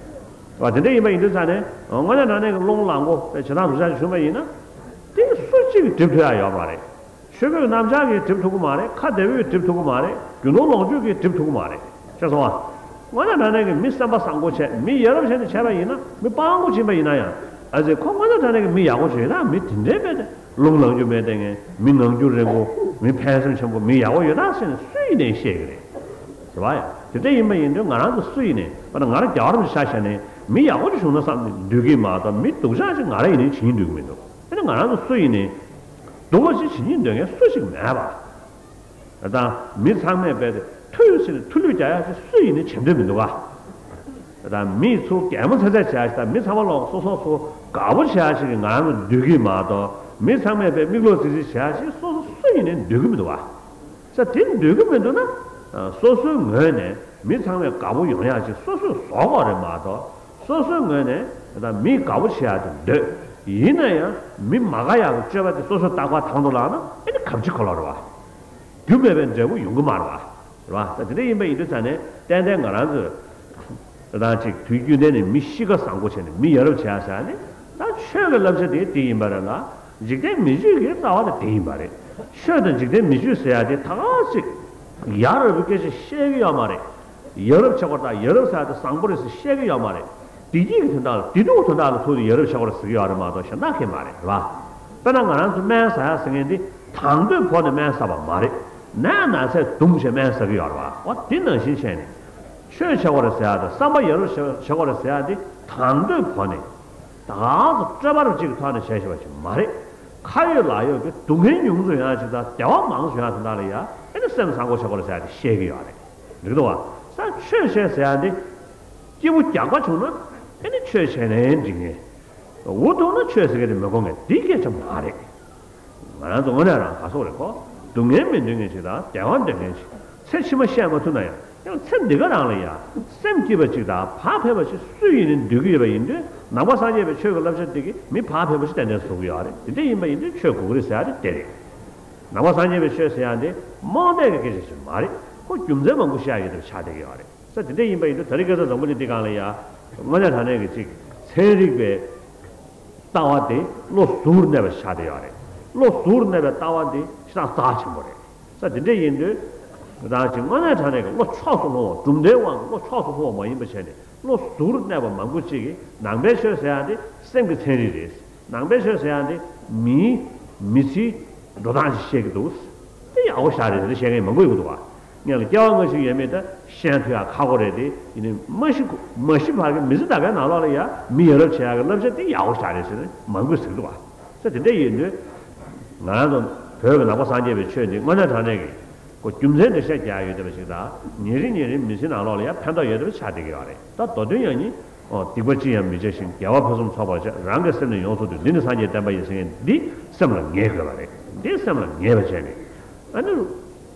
བ། དེ་འདྲ་ཡིན་པ་ཡིན་དུས་ཙང་ནས་དངོས་གནས་དྲང་གནས་ཀྱི་རླུང་ལངས་གོ་དཔེ་བྱེད་སྟངས་སྡུག་ཅག་ཅིག་བྱུང་པ་ཡིན་ན་དེ་སུ་གཅིག་གིས་སྒྲིབ་ཐུབ་ཡ་ཡོད་མ་རེད། ཆོས་གོས་གནམ་ལྕགས་ཀྱིས་སྒྲིབ་ཐུབ་ཀྱི་མ་རེད། ཁ་བདེ་པོས་སྒྲིབ་ཐུབ་ཀྱི་མ་རེད། རྒྱུ་ནོར་ལོངས་སྤྱོད་ཀྱིས་སྒྲིབ་ཐུབ་ཀྱི་མ་རེད། ཤེས་སོང་ང་། དངོས་གནས་དྲང་གནས་ཀྱི་མི་བསམ་པ་བཟང་པོ་བྱས། མི་ཡ་རབས་བྱས་ནས་བྱས་པ་ཡིན་ན། མི་སྤྲང་པོ་ཅིག་ཡིན་པ་ཡིན་ན་ཡང་། ཨ་ཙི་ཁོ་དངོས་གནས་དྲང་གནས་ཀྱི་མི་ཡག་པོ་ཅིག་ཡོད་ན། མི་དེ་འདྲའི་དཔེ་དེ་རླུང་ལངས་རྒྱུ་མེད་དེ་ངས་མི་ངང་རྒྱུད་རིང་པོ། མི་ཕན་སེམས་ཆེན་པོ། མི་ཡག་པོ་ཡོད་ན་ཟེར་ནས་སུ་ཡིན་ནའི་བཤད་ཀྱི་རེད། རེད་བ་ཡ། དེ་འདྲ་ཡིན་པ་ཡིན་དུས་ང་རང་ཚོ་སུ་ཡིན་ནའི་དཔེར་ན་ང་རང་རྒྱལ་བ་རིན་པོ་ཆེ་ཆ་བཞག་ནས་མི་ཡག་པོ་ཅིག་བྱུང་ན་བསམ་ནས་འདོད་ཀྱི་མ་གཏོགས་མི་སྡུག་ཅག་ཅིག་ང་རང་ཡིན་ནའི་བྱེད་སྙིང་འདོད་ཀྱི་མི་འདུག་དེ་ནི་ང་རང་ཚོ་སུ་ཡིན་ནའི། སྡུག་པ་ཞིག་བྱེད་སྙིང་འདོད་མཁན་སུ་ཞིག་མེད་པ། དང་མི་ཚང་མས་རྦད་དེ་ཐུགས་ཟིན་ནས་ཐུགས་ལུས་རྒྱག་ཡག་ཅིག་སུ་ཡིན་ནའི་བྱེད་འདོད་མི་འདུག་ག་དང་མི་ཚོ་གད་མོ་ཚ་ཚ་བྱེད་ཡག་ཅིག་དང་མི་ཚང་མ་ལོག་སོ་སོ་ཚོ་དགའ་པོ་བྱེད་ཡག་ཅིག་གི་ང་རང་ཚོ་འདོད་ཀྱི་མ་གཏོགས་མི་ཚང་མས་རྦད་མིག་ལོག་ཙིག་ཙིག་བྱེད་ཡག་ཅིག་སོ་སོ་སུ་ཡིན་ནའི་འདོད་ཀྱི་མི་འདུག་ག་ས་དེ་འདོད་ཀྱི་མི་འདུག་ན། སོ་སོའི་ངོས་ནས་མི་ཚང་མས་དགའ་པོ་ཡོང་ཡག་ཅིག་སོ་སོས་བཟོ་དགོས་རེད་མ་གཏོགས། སོ་སོའི་ངོས་ནས་ད་མི་དགའ་པོ་བྱེད་ཡག་དེ་འདོད། ཡིན་ན་ཡང་མི་མ་དགའ་ཡག་གི་སྤྱོད་པ་དེ་སོ་སོས་རྟག་པར་དང་དུ་བླངས་ན་ཨེ་ནི་གབ་ཅིག་གོ་ལོག་རེད་བ། རྒྱུ་མེད་པའི་འབྲས་བུ་ཡོང་གི་མ་རེད་བ། རེད་བ། ད་དེ་འདྲ་ཡིན་པ་ཡིན་དུས་ཙང་ནས་ཏན་ཏན་ང་རང་ཚོས་ད་ཅིག་དུས་རྒྱུན་ལྡན་ནས་མི་གཤིས་ཀ་བཟང་པོ་བྱས་ནས་མི་ཡ་རབས་བྱེད་ཡག་ཟེར་ཡག་ནི། ད་ཆོས་ཀྱི་བསླབ་བྱ་དེ་དེ་ཡིན་པ་རེད་ལ། འཇིག་རྟེན་མི་ཆོས་ཀྱི་ལྟ་བ་དེ་དེ་ཡིན་པ་རེད། ཆོས་དང་འཇིག་རྟེན་མི་ཆོས་ཟེར་ཡ་དེ་ད་ག་ཅིག་ཡ་རབས་པའི་སྐད་ཆ་བཤད་ཀྱི་ཡོད་མ་རེད། ཡ་རབས་ཆགས་པ་དང་ཡ་རབས་ཟེར་ཡ་དེ་བཟང་པོ་རེད་ཟེར་བཤད་ཀྱི་ཡོད་མ་རེད། བདེ་སྐྱིད་ཀྱི་དོན་དག་ལ་བདེ་སྡུག་དོན་དག་ལ་ཐུག་དུས་ཡ་རབས་ཆགས་པ་རེད་ཟེར་གྱི་ཡོད་རེད་མ་གཏོགས་གཞན་དག་གང་མ་རེད། རེད་བ། དཔེར་ན་ང་རང་ཚོ་སྨན་ཟ་ཡ་ཟེར་མཁན་དེ་དང་དོད་ཕོག་ནས་སྨན་ཟ་བ་མ་རེད། ནད་ན་ཚས་གདུང་བྱས་སྨན་ཟ་གི་ཡོད་རེད་བ། འོ་དེ་ནང་བཞིན་བྱས་ནས། ཆོས་བྱེད་དགོས་རེད་ཟེར་ཡ་དང་བསམ་པ་ཡ་རབས་བྱེད་དགོས་རེད་ཟེར་ཡ་དེ་དང་དོད་ཕོག་ནས། ད་གང་ཚོ་སྤྲོས་པ་རུ་གཅིག་གི་ཐོག་ནས་བྱས་བཞག་པ་ཞིག་མ་རེད། ཁ་ཡོད་ལག་ཡོད་ཀྱི་སྡུག་བསྔལ་ཉུང་སུ་ཡོང་ཡ་ཅིག་དང་བདེ་བ་མང་སུ་ཡོང་ཡ་དེ་དག་ལ་ཡ་ཨེ་ནི་སེམས་བཟང་པོ་བྱེད་དགོས་རེད་ཟེར་ཡ་དེ་བཤད་ཀྱི་ཡོད་རེད། འགྲིག་འདུག་བ། ས་ཆོས་བྱེད་ཟེར་ཡ་འདི་སྐྱིད་པོ་རྒྱག་པ་བྱུང་ན་ཨེ་ནི་ཆོས་བྱས་ནའི་འགྲིག་ངེས། འུ་ཐུག་ན་ཆོས་ཟེར་གྱི་དེ་མི་གོ་ངེས། འདི་སྐད་ཆ་མ་རེད། ང་རང་ཚོ་དངོས་གནས་རང་ག་སོག་རེད་གོ། སྡུག་བསྔལ་མི་འདོད་མཁན་ཞིག་དང་བདེ་བ་འདོད་མཁན་ཞིག་ཚེ་ཕྱི་མ་བཤད་མ་ཐུབ་ན་ཡང་ཡང་ཚེ་འདི་ག་རང་ལ་ཡ་སེམས་སྐྱིད་པ་ཅིག་དང་བག་ཕེབས་པ་ཅིག་སུ་ཡིན་ནའི་འདོད་ཀྱི་ཡོད་པ་ཡིན་དུས། ནང་པ་སངས་རྒྱས་པའི་ཆོས་ཀྱི་བསླབ་བྱ་འདི་གིས་མི་བག་ཕེབས་པ་ཞིག་ཏན་ཏན་བཟོ་གི་ཡོད་རེད། དེ་འདྲ་ཡིན་པ་ཡིན་དུས་ཆོས་དགོས་ཀྱི་རེད་ཟེར་ཡ་དེ་དེ་རེད། ནང་པ་སངས་རྒྱས་པའི་ཆོས་ཟེར་ཡ་འདི་རྨོངས་དད་ཀྱི་སྐད་ཆ་ཞིག་མ་རེད། ཁོ་རྒྱུ་མཚན་མང་པོ་བཤད་ཡོད་པ་ཆགས་བསྡད་ཀྱི་ཡོད་རེད། ས་དེ་འདྲ་ཡིན་པ་ཡིན་དུས་ད་རེས་སྐལ་བཟང་བཟང་པོ་འདི་འདི་སྒང་ལ་ཡ་དངོས་གནས་དྲང་གནས་ཀྱི་ཅིག་ཚན་རིག་པའི་ལྟ་བ་དེ་བློ་གཟུ་བོར་གནས་པ་ཆགས་བསྡད་ཡོད་རེད། བློ་གཟུ་བོར་གནས་པའི་ལྟ་བ་འདི་ཤིན་ཏུ་རྩ་ཆེན་པོ་རེད། ས་དེ་འདྲ་ཡིན་དུས་རང་ཅིག་དངོས་གནས་དྲང་གནས་ཀྱི་བློ་ཕྱོགས་སུ་ལྷུང་བ། གྲུབ་མཐའི་དབང་གི་བློ་ཕྱོགས་སུ་ལྷུང་བ་མ་ཡིན་པ་བྱས་ནས་བློ་གཟུ་བོར་གནས་པ་མང་པོ་ཅིག་གིས་ནང་པའི་ཆོས་ཟེར་ཡ་འདི་སེམས་ཀྱི་ཚན་རིག་རེད། ནང་པའི་ཆོས་ཟེར་ཡ་འདི་མིའི་མི་ཚེའི་འགྲོ་སྟངས་ཤིག་བཤད་ཀྱི་འདུག་དེ་ཡག་པོ་ཞེ་དྲག་རེད་ཟེར་བཤད་མཁན་མང་པོ་ཡོད་འདུག་བ། སྔོན་ལ་སྐྱེ་བ་སྔ་ཕྱི་ཡོད་མེད་ད་ཤེས་ཐུབ་ཡ་ཁག་པོ་རེད་དེ། ཡིན་ནའི་མ་ཤི་མ་ཤི་བར་གྱི་མི་ཚེ་ད་གའི་ནང་ལོགས་ལ་ཡ་མི་ཡ་རབས་བྱེད་ཡ་གི་བསླབ་བྱ་དེ་ཡག་པོ་ཞེ་དྲག་རེད་ཟེར་ནས་མང་པོས་ཟེར་གྱི་འདུག་བ། ས་དེ་འདྲ་ཡིན་དུས་ང་རང་ཚོ་བོད་ཀྱི་ནང་པ་སངས་རྒྱས་པའི་ཆོས་འདི་དངོས་གནས་དྲང་གནས་ཀྱི་ཁོ་རྒྱུ་མཚན་འགྲེལ་བཤད་རྒྱག་ཡ་ཡོད་བསྡད་པ་ཞིག་དང་། ཉིན་རེ་ཉིན་རེའི་མི་ཚེ་ནང་ལོགས་ལ་ཡང་ཕན་ཐོགས་ཡོད་བསྡད་པ་ཆགས་བསྡད་ཀྱི་ཡོད་རེད། ད་མདོ་དོན་ཡང་ནི། ཨོ། སྡིག་པ་ཅི་ཡང་མི་བྱ་ཞིང་། དགེ་བ་ཕུན་སུམ་ཚོགས་པར་བྱ། རང་གི་སེམས་ནི་ཡོངས་སུ་འདུལ། འདི་ནི་སངས་རྒྱས་བསྟན་པ་ཡིན་ཟེར་མཁན་འདི་སེམས་ལ་ངེས་དགོས་པ་རེད། འདི་སེམས་ལ་ངེས་པ་བྱས་ནས། ཨ་ནི།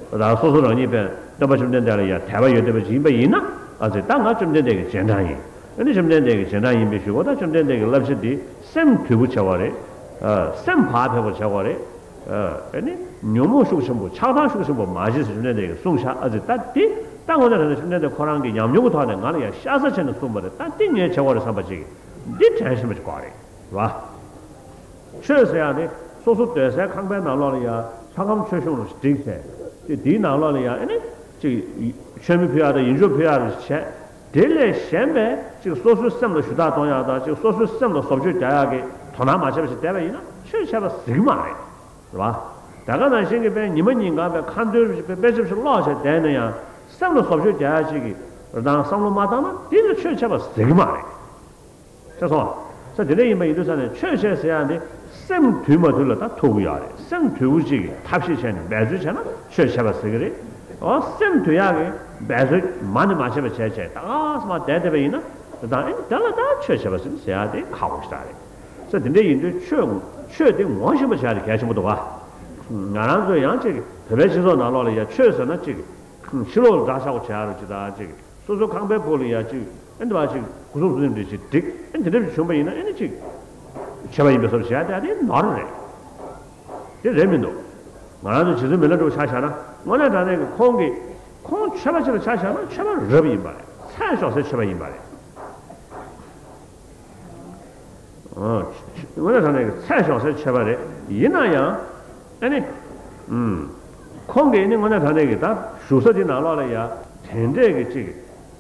ད་སོ་སོ་རང་ཉིད་པས་སྟོན་པ་བཅོམ་ལྡན་འདས་ལ་ཡང་དད་པ་ཡོད་བསྡད་པ་ཅིག་ཡིན་པ་ཡིན་ན། ཨ་ཙི། ད་ང་བཅོམ་ལྡན་འདས་ཀྱི་རྗེས་འབྲང་ཡིན། ཨ་ནི་བཅོམ་ལྡན་འདས་ཀྱི་རྗེས་འབྲང་ཡིན་པའི་གཞུག་གུ་ད་བཅོམ་ལྡན་འདས་ཀྱི་བསླབ་བྱ་འདི་སེམས་དུལ་པོ་བྱ་དགོས་རེད། ཨ། སེམས་བག་ཕེབས་པོ་བྱ་དགོས་རེད། ཨ་ནི་ཉོན་མོངས་ཤུགས་ཆེན་པོ་ཆགས་སྡང་ཤུགས་ཆེན་པོ་མ་བྱེད་ཟེར་བཅོམ་ལྡན་འདས་ཀྱིས་གསུངས་ཤག་ཨ་ཙི། ད་འདི་ད་དངོས་གནས་དྲང་གནས་བཅོམ་ལྡན་འདས་ཁོ་རང་གི་ཉམས་མྱོང་གི་ཐོག་ནས་ང་ལ་ཡང་ཤ་ཚ་བྱས་ནས་གསུངས་པ་རེད། ད་འདི་ངས་བྱེད་དགོས་རེད་བསམ་པ་ཅིག་འདི་དྲན་ཤེས་པ་ཅིག་དགོས་རེད། རེད་བ། ཆོས་ཟེར་ཡག་དེ་སོ་སོ་སྡོད་སའི་ཁང་པའི་ནང་ལོགས་ལ་ཡང་ལྷ་ཁང་མཆོད་གཤོམ་རུ་བསྒྲིགས་བྱས། དེ་དེའི་ནང་ལོགས་ལ་ཡང་ཨེ་ནི་ཅིག་མཆོད་མེ་ཕུལ་ཡག་དང་ཡིད་འཇོག་ཕུལ་ཡག་རུ་བྱས། དེ་ལས་གཞན་པའི་ཅིག་སོ་སོའི་སེམས་ལ་ཞུ་དག་གཏོང་ཡག་དང་ཅིག་སོ་སོའི་སེམས་ལ་བཟོ་བཅོས་རྒྱག་ཡག་གི་དོ་སྣང་མ་བྱས་པ་ཞིག་བསྡད་པ་ཡིན་ན་ཆོས་བྱས་པ་ཟེར་གྱི་མ་རེད། རེད་བ། དེ་ག་ནང་བཞིན་གྱི་དཔེ་ཉི་མ་ཉིན་གང་དཔེ་ཁ་འདོན་ཞིག་དཔེ་དཔེ་ཆ་ཞིག་ཀློག་བྱས་བསྡད་ན་ཡང་སེམས་ལ་བཟོ་བཅོས་རྒྱག་ཡག་ཅིག་གི་རང་བསམ་བློ་མ་བཏང་ན་དེ་ལ་ཆོས་བྱས་པ་ཟེར་གྱི་མ་རེད། ཤེས་སོང་། ས་དེ་འདྲ་ཡིན་པ་ཡིན་དུས་ས་ནས་ཆོས་བྱས་ཟེར་ཡག་འདི་སེམས་དུལ་མ་དུལ་ལ་ད་ཐུག་གི་ཡོད་རེད། སེམས་དུལ་པོ་ཅིག་གིས་ཐབས་ཤེས་བྱས་ནས་འབད་རྩོལ་བྱས་ན་ཆོས་བྱས་པ་ཟེར་གི་རེད། འོ། སེམས་དུལ་ཡག་གི་འབད་རྩོལ་མ་ནི་མ་བྱས་པ་བྱས་བྱས་ད་ག་སེ་མར་བསྡད་བསྡད་པ་ཡིན་ན་ད་ཨེ་དེ་ལ་ད་ཆོས་བྱས་པ་ཟེར་ཟེར་ཡག་དེ་ཁག་པོ་ཞེ་དྲག་རེད། ས་དེ་འདྲ་ཡིན་དུས་ཆོས་ཆོས་དེ་ངོ་ཤེས་པ་བྱས་ཏེ་གལ་ཆེན་པོ་འདུག་ག་ང་རང་ཚོས་ཡང་ཅིག་བོད་པའི་སྤྱི་ཚོགས་ནང་ལོགས་ལ་ཡ་ཆོས་ཟེར་ན་ཅིག་ཕྱི་ལོགས་ལ་འདྲ་ཆགས་པོ་བྱས་རུ་ཅིག་དང་ཅིག་སོ་སོའི་ཁང་པའི་སྦུག་ལ་ཡ་ཅིག་ཨེ་འདི་བ་ཅིག་སྒོ་སྲུང་ཚུལ་ཁྲིམས་འདི་ཅིག་སྒྲིག་ཨེ་འདི་འདྲ་ཅིག་བྱུང་པ་ཡིན་ན་ཨེ་ནི་ཅིག་ཆོས་པ་ཡིན་པའི་བཟོ་བྱས་ཏེ་ཨ་དེ་ནོར་རེད། དེ་རེད་མི་འདུག་ང་རང་ཚོ་རྗེ་བཙུན་མི་ལ་སྒྲུབ་ཆ་བཞག་ན་དངོས་གནས་དྲང་གནས་ཀྱི་ཁོང་གིས་ཁོང་ཆོས་པ་ཅིག་ལ་ཆ་བཞག་ན་ཆོས་པ་རབ་ཡིན་པ་རེད། ཚད་ཞོག་སའི་ཆོས་པ་ཡིན་པ་རེད། དངོས་གནས་དྲང་གནས་ཀྱི་ཚད་ཞོག་སའི་ཆོས་པ་རེད། ཡིན་ན་ཡང་ཨེ་ནི། ཁོང་གིས་ནི་དངོས་གནས་དྲང་གནས་ཀྱི་ད་བཞུགས་ས་དེ་ནང་ལོགས་ལ་ཡ་དེ་འདྲས་ཀྱི་ཅིག་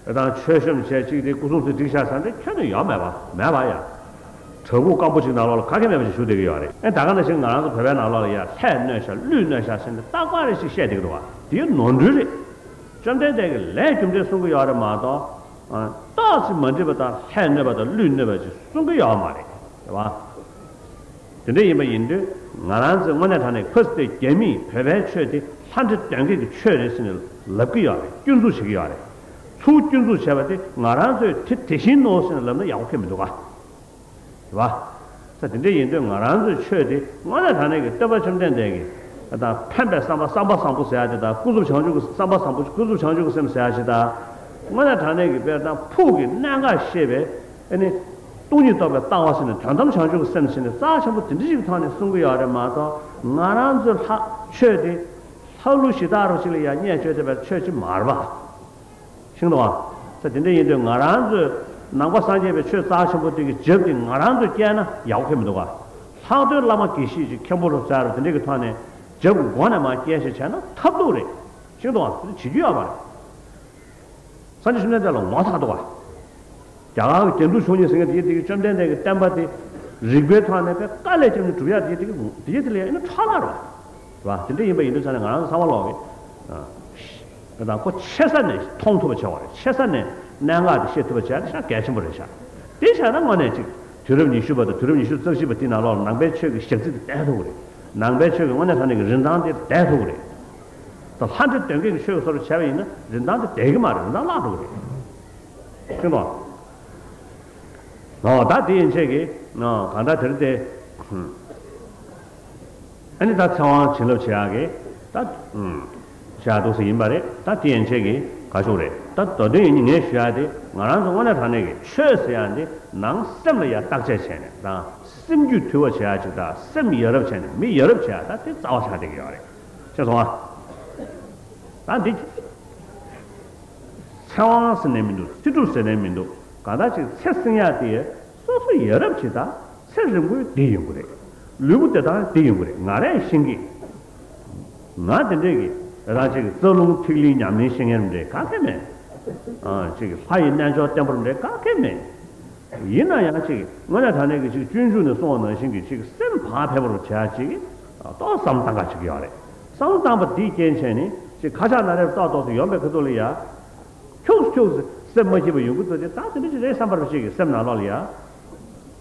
ད་མཆོད་གཤོམ་བྱས་ཅིག་དེ་སྐུ་གསུང་ཐུགས་སྒྲིག་བཞག་ས་འདི་ཁྱོན་ནས་ཡོད་མེད་པ་མེད་པ་ཡ། བྲག་ཕུག་སྐམ་པོ་ཅིག་ནང་ལོགས་ལ་ག་གེ་མེད་པ་ཞིག་བཞུགས་བསྡད་ཀྱི་ཡོད་རེད། ཨེ་ད་ག་ནང་བཞིན་ང་རང་ཚོ་བོད་པའི་ནང་ལོགས་ལ་ཡ་ལྷས་གནོད་བཞག་ཀླུས་གནོད་བཞག་ཟེར་ནས་རྟག་པར་རེ་ཞིག་བཤད་བསྡད་ཀྱི་འདུག་བ། དེ་ནོར་འཁྲུལ་རེད། བཅོམ་ལྡན་འདས་ཀྱིས་ལས་རྒྱུ་འབྲས་གསུང་གི་ཡོད་རེད་མ་གཏོགས། ཨ། ཏོག་ཙམ་མ་འགྲིག་པ་དང་ལྷས་གནོད་པ་དང་ཀླུས་གནོད་པ་ཅིག་གསུང་གི་ཡོད་མ་རེད། རེད་བ། དེ་འདྲ་ཡིན་པ་ཡིན་དུས་ང་རང་ཚོས་དངོས་གནས་དྲང་གནས་ཁ་སི་ཏའི་རྒྱ་མིས་བོད་པའི་ཆོས་དེ་ལྷ་འདྲེ་གདོན་བགེགས་ཀྱི་ཆོས་རེད་ཟེར་ནས་ལབ་ཀྱི་ཡོད་རེད། སྐྱོན་འཛུགས་བྱེད་ཀྱི་ཡོད་རེད། ཚུར་སྐྱོན་འཛུགས་བྱས་པ་དེ་ང་རང་ཚོས་དེ་དེ་བཞིན་ནོ་ཟེར་ནས་ལབ་ན་ཡག་པོ་ཁེལ་མི་འདུག་ག་རེད་བ། ས་དེ་འདྲ་ཡིན་དུས་ང་རང་ཚོའི་ཆོས་དེ་དངོས་གནས་དྲང་གནས་ཀྱི་སྟོན་པ་བཅོམ་ལྡན་འདས་ཀྱིས་ད་ཕན་པའི་བསམ་པ་བསམ་པ་བཟང་པོ་ཟེར་ཡ་དེ་དང་ཀུན་རྫོབ་བྱང་ཆུབ་ཀྱི་བསམ་པ་བཟང་པོ་ཀུན་རྫོབ་བྱང་ཆུབ་ཀྱི་སེམས་ཟེར་ཡ་ཞིག་དང་། དངོས་གནས་དྲང་གནས་ཀྱི་དཔེར་ན་ཕུགས་ཀྱི་གནད་འགག་ཤེས་པའི་ཨ་ནི་སྟོང་ཉིད་རྟོགས་པའི་ལྟ་བ་ཟེར་ནས་དོན་དམ་བྱང་ཆུབ་ཀྱི་སེམས་ཟེར་ནས་རྩ་ཆེན་པོ་དེ་འདྲ་ཞིག་གི་ཐོག་ནས་གསུང་གི་ཡོད་རེད་མ་གཏོགས། ང་རང་ཚོའི་ལྷ་ཆོས་དེ་ལྷ་ཀླུ་གཞི་བདག་རོ་ཞིག་ལ་ཡང་བརྙས་བཅོས་བསྡད་པའི་ཆོས་ཅིག་མ་རེད་པ། ཤེས་འདུག་བ། ས་དེ་འདྲ་ཡིན་དུས་ང་རང་ཚོས་ ནང་པ་སངས་རྒྱས་པའི་ཆོས་རྩ་ཆེན་པོ་དེ་གི་རྒྱབ་དེ་ང་རང་ཚོས་བསྐྱལ་ན་ཡག་པོ་ཁེལ་མི་འདུག་ག་ལྷག་དོན་བླ་མ་དགེ་བཤེས་ཀྱི་མཁན་པོ་རུ་ཟེར་བ་དེ་འདྲས་ཀྱི་ཐོག་ནས་རྒྱབ་ཀྱི་སྒོ་ནས་མར་བསྐྱལ་ཞིག་བྱས་ན་ཐབས་སྡུག་རེད། ཤེས་འདུག་ག་དེ་བྱེད་རྒྱུ་ཡོད་མ་རེད། སངས་རྒྱས་བཅོམ་ལྡན་འདས་ལ་ངོ་ཚ་འདུག་ག་རྒྱ་གར་གྱི་རྒྱན་དྲུག་མཆོག་གཉིས་ཟེར་མཁན་དེ་དེ་གི་བཅོམ་ལྡན་འདས་ཀྱི་བསྟན་པ་དེ་རིགས་པའི་ཐོག་ནས་དཔེ་དཀའ་ལས་བརྒྱབ་ནས་སྒྲུབ་ཡག་དེ་དེ་གི་དེ་གི་དེ་ལ་ཡང་ཁྲག་ལྷག་རེད་བ། རེད་བ། དེ་འདྲ་ཡིན་པ་ཡིན་དུས་ཙང་ནས་ང་རང་ཚོ་ཚང་མ་ལོག་གི་ཨ་དང་ཁོ་ཆེ་ས་ནས་མཐོང་ཐུབ་པ་བྱ་བ་རེད། ཆེ་ས་ནས་གནད་འགག་དེ་ཤེས་ཐུབ་པ་བྱས་ན་ཤ་གལ་ཆེན་པོ་རེད་ཤག་དེ་བྱས་ན་དངོས་གནས་ཅིག་དུས་རབས་ཉི་ཤུ་པ་དང་དུས་རབས་ཉི་ཤུ་རྩ་བཞི་པ་དེའི་ནང་ལོགས་ལ་ནང་པའི་ཆོས་ཀྱི་ཞག་ཚི་དེ་བསྡད་ཐུབ་ཀྱི་རེད། ནང་པའི་ཆོས་ཀྱི་དངོས་གནས་དྲང་གནས་ཀྱི་རིན་ཐང་དེ་བསྡད་ཐུབ་ཀྱི་རེད། ད་ལྷ་འདྲེ་གདོན་བགེགས་ཀྱི་ཆོས་ཀྱི་བཟོ་འདྲ་བྱས་པ་ཡིན་ན་རིན་ཐང་དེ་བསྡད་ཀྱི་མ་རེད། རིན་ཐང་བརླག་འགྲོ་གི་རེད། ཤེས་དོ། ཨོ་ད་དེ་ཡན་ཆད་ཀྱི་ཨོ་གང་ལྟར་དེར་དེ། ཨ་ནི་ད་ཚེ་དབང་བྱིན་རླབས་བྱེད་ཡག་གི་ད་བྱེད་ཡག་འདུག་སེ་ཡིན་པ་རེད། ད་དེ་ཡན་ཆད་ཀྱི་ག་ཤོག་རེད། ད་མདོ་དོན་ཡིན་ངས་ཞུ་ཡག་དེ་ང་རང་ཚོ་དངོས་གནས་དྲང་གནས་ཀྱི་ཆོས་ཟེར་ཡག་འདི་ནང་སེམས་ལ་ཡ་བརྟག་དཔྱད་བྱས་ནས་དང་སེམས་རྒྱུད་དུལ་བ་བྱེད་ཡག་ཅིག་དང་སེམས་ཡ་རབས་བྱས་ནས་མི་ཡ་རབས་བྱེད་ཡག་ད་དེ་རྩ་བ་ཆགས་བསྡད་ཀྱི་ཡོད་རེད། ཤེས་སོང་ཨ། ད་འདི། ཚེ་དབང་ཟེར་ནས་མི་འདུག་ཚེ་སྒྲུབ་ཟེར་ནས་མི་འདུག་གང་ལྟར་ཅིག་ཚེ་བསྲིང་ཡག་དེ་སོ་སོ་ཡ་རབས་ཅིག་དང་ཚེ་རིང་པོའི་བདེ་ཡོང་གི་རེད། ལུས་པོ་བདེ་ཐང་བདེ་ཡོང་གི་རེད། ང་རས་ཤེས་ཀྱི། ང་དེ་འདྲས་ཀྱི་རང་ཅིག་རྩ་རླུང་ཐིག་ལེའི་ཉམས་ལེན་ཤེས་མཁན་རེད་ག་གེ་མེད། ཨ་ཅིག་ལྷ་ཡི་རྣལ་འབྱོར་བརྟན་པོ་རེད་ག་གེ་མེད། ཡིན་ན་ཡང་ཅིག་དངོས་གནས་དྲང་གནས་ཀྱི་ཅིག་སྤྱོད་འཇུག་ནས་གསུངས་པ་ནང་བཞིན་གྱི་ཅིག་སེམས་བག་ཕེབས་པར་བྱ་ཅིག་ཏོག་བསམ་བཏང་ག་ཅིག་ཡོད་རེད། བསམ་བཏང་པ་འདིའི་རྐྱེན་བྱས་ནས་ཅིག་ཁ་ཆག་ན་རེ་ཏོག་ཏོག་ཏུ་ཡོང་པའི་ཁ་ཐུག་ལ་ཡ། ཁྱུག་ཁྱུག་སེམས་མ་སྐྱིད་པ་ཡོང་གི་འདུག་སྟེ་ད་དེ་འདྲ་ཅིག་རེད་བསམ་པར་ཅིག་གི་སེམས་ནང་ལོགས་ལ་ཡ།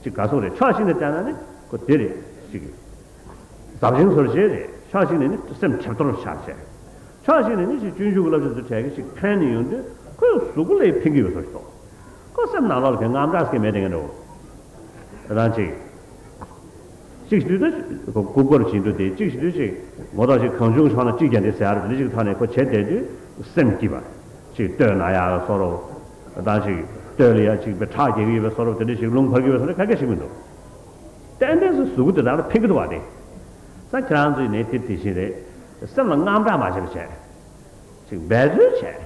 ཅིག་ག་སོང་རེད། ཕྱོགས་གཅིག་ནས་བལྟས་ན་ནི་ཁོ་དེ་རེད་ཅིག་ཟབ་ཅིང་ཟོར་ཅན་རེད། ཕྱོགས་གཅིག་ནས་ནི་སེམས་གྲེབ་ཏོར་ཆགས་བྱས། ཕྱོགས་གཅིག་ནས་ནི་ཅིག་སྤྱོད་འཇུག་གི་བསླབ་བྱ་ཚོ་གྲས་ཀྱི་ཅིག་ཕན་ནི་ཡོང་དུས་ཁོའི་གཟུགས་པོ་ལ་ཕན་གྱི་ཡོད་ཟེར་གྱི་འདུག་ཁོ་སེམས་ནང་ལོགས་ལ་དེ་དངངས་སྐྲག་སྐྱེ་མེད་དེ་ངན་འགྲོ། རང་ཅིག་གཅིག་ཞིག་དུས་ད་སྐུ་སྐོར་བྱེད་འདུག་དེ་གཅིག་ཞིག་དུས་ཅིག་ངོ་ཐོག་ཅིག་གང་བྱུང་ཆོག་ན་གཅིག་ཀྱང་དེ་ཟེར་ར་དེ་ཅིག་ཐོག་ནས་ཁོ་བྱེད་བསྡད་དུས་སེམས་སྐྱིད་པ། ཅིག་ལྟོས་ན་ཡག་བཟོ་འདྲ། ད་ཅིག་ལྟོས་ལ་ཡ་ཅིག་པའི་ཁྲག་རྒྱག་གི་ཡོད་པའི་བཟོ་འདྲ་དེ་འདྲ་ཞིག་རླུང་འཕར་གྱི་ཡོད་པའི་བཟོ་འདྲ་ག་གེ་ཞིག་མི་འདུག་ཏན་ཏན་སུ་གཟུགས་པོ་དེ་དག་ལ་ཕན་གྱི་འདུག་བ་དེ། ས་ཁྱེད་རང་ཚོའི་ནས་དེ་དེ་བཞིན་རེད། སེམས་ལ་དངངས་སྐྲག་མ་བྱེད་པ་བྱས། ཅིག་འབད་རྩོལ་བྱས།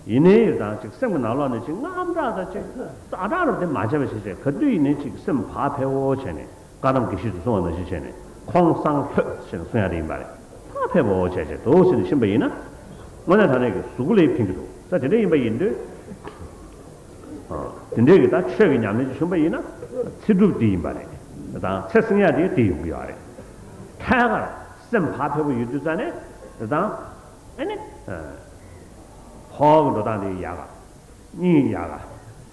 ཡིན་ནའི་ཡོད་དང་ཅིག་སེམས་ཀྱི་ནང་ལོགས་ནས་ཅིག་དངངས་སྐྲག་དང་ཅིག་ཛ་དྲག་རུ་དེ་མ་བྱས་པ་ཞིག་བྱས། ག་དུས་ཡིན་ནའི་ཅིག་སེམས་བག་ཕེབས་པོ་བྱས་ནས་བཀའ་གདམས་དགེ་བཤེས་ཚོས་གསུངས་པ་ནང་བཞིན་བྱས་ནས་ཁོང་སང་ལྷོད་ཟེར་ནས་གསུང་ཡ་དེ་ཡིན་པ་རེད། བག་ཕེབས་པོ་བྱས་བྱས་འདུག་ཟེར་ནས་ཕྱིན་པ་ཡིན་ན། དངོས་གནས་དྲང་གནས་ཀྱི་གཟུགས་པོ་ལ་ཕན་གྱི་འདུག་ས་དེ་འདྲ་ཡིན་པ་ཡིན་དུས། ཨ་དེ་འདྲའི་གི་ད་ཆོས་ཀྱི་ཉམས་ལེན་ཅིག་བྱུང་པ་ཡིན་ན། ཚེ་སྒྲུབ་དེ་ཡིན་པ་རེད། དང་ཚེ་བསྲིང་ཡ་དེ་དེ་ཡོང་གི་ཡོད་རེད། ཐད་ཀར་སེམས་བག་ཕེབས་པོ་ཡོད་དུས་ཙང་ནས་དང་། ཨ་ནི། ཨ་ཕོག་གི་འགྲོ་སྟངས་དེ་ཡག་ག་སྙིང་ཡག་ག་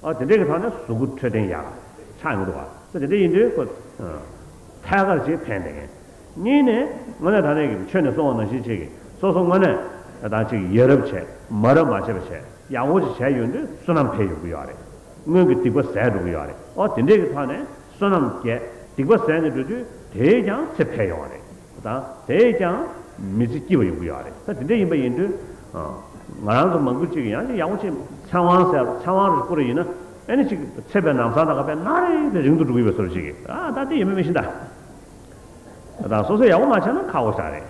ཨ་དེ་འདྲའི་གི་ཐོག་ནས་གཟུགས་པོ་འཕྲོད་བསྟེན་ཡག་ག་ཆགས་ཡོང་གི་འདུག་ག་ས་དེ་འདྲ་ཡིན་དུས་ཁོ། ཨ་ཐད་ཀར་ཅིག་ཕན་བསྡད་མཁན། གཉིས་ནས་དངོས་གནས་དྲང་གནས་ཀྱི་ཆོས་ནས་གསུངས་པ་ནང་བཞིན་བྱེད་ཀྱི་སོ་སོ་དངོས་གནས་ད་ཅིག་ཡ་རབས་བྱས་མ་རབས་མ་བྱས་པ་བྱས་ཡག་པོ་ཅིག་བྱས་ཡོང་དུས་བསོད་ནམས་འཕེལ་ཡོང་གི་ཡོད་རེད། སྔོན་གྱི་སྡིག་པ་ཟད་འགྲོ་གི་ཡོད་རེད། ཨོ་དེ་འདྲས་ཀྱི་ཐོག་ནས་བསོད་ནམས་རྒྱས་སྡིག་པ་ཟད་ནས་འགྲོ་དུས་དེས་ཀྱང་ཚེ་འཕེལ་ཡོང་བ་རེད། དང་དེས་ཀྱང་མི་ཚེ་སྐྱིད་པ་ཡོང་གི་ཡོད་རེད། ད་དེ་འདྲས་ཡིན་པ་ཡིན་དུས་ང་རང་ཚོ་མང་པོ་ཅིག་ཡང་ཅིག་ཡག་པོ་ཅིག་ཚེ་དབང་ཟེར་ཚེ་དབང་རེ་བསྐུར་ཡིན་ན་ཨེ་ནི་ཅིག་ཚེ་བའི་ནམ་སང་ད་ག་པའི་གནའ་རེ་རེ་རིང་དུ་འགྲོ་གི་ཡོད་པའི་བཟོ་འདྲ་ཅིག་གི་ཨ་ད་དེ་ཡིན་མིན་མི་ཤེས་ད། ད་སོ་སོ་ཡག་པོ་མ་བྱས་ན་ཁག་པོ་ཞིག་རེད།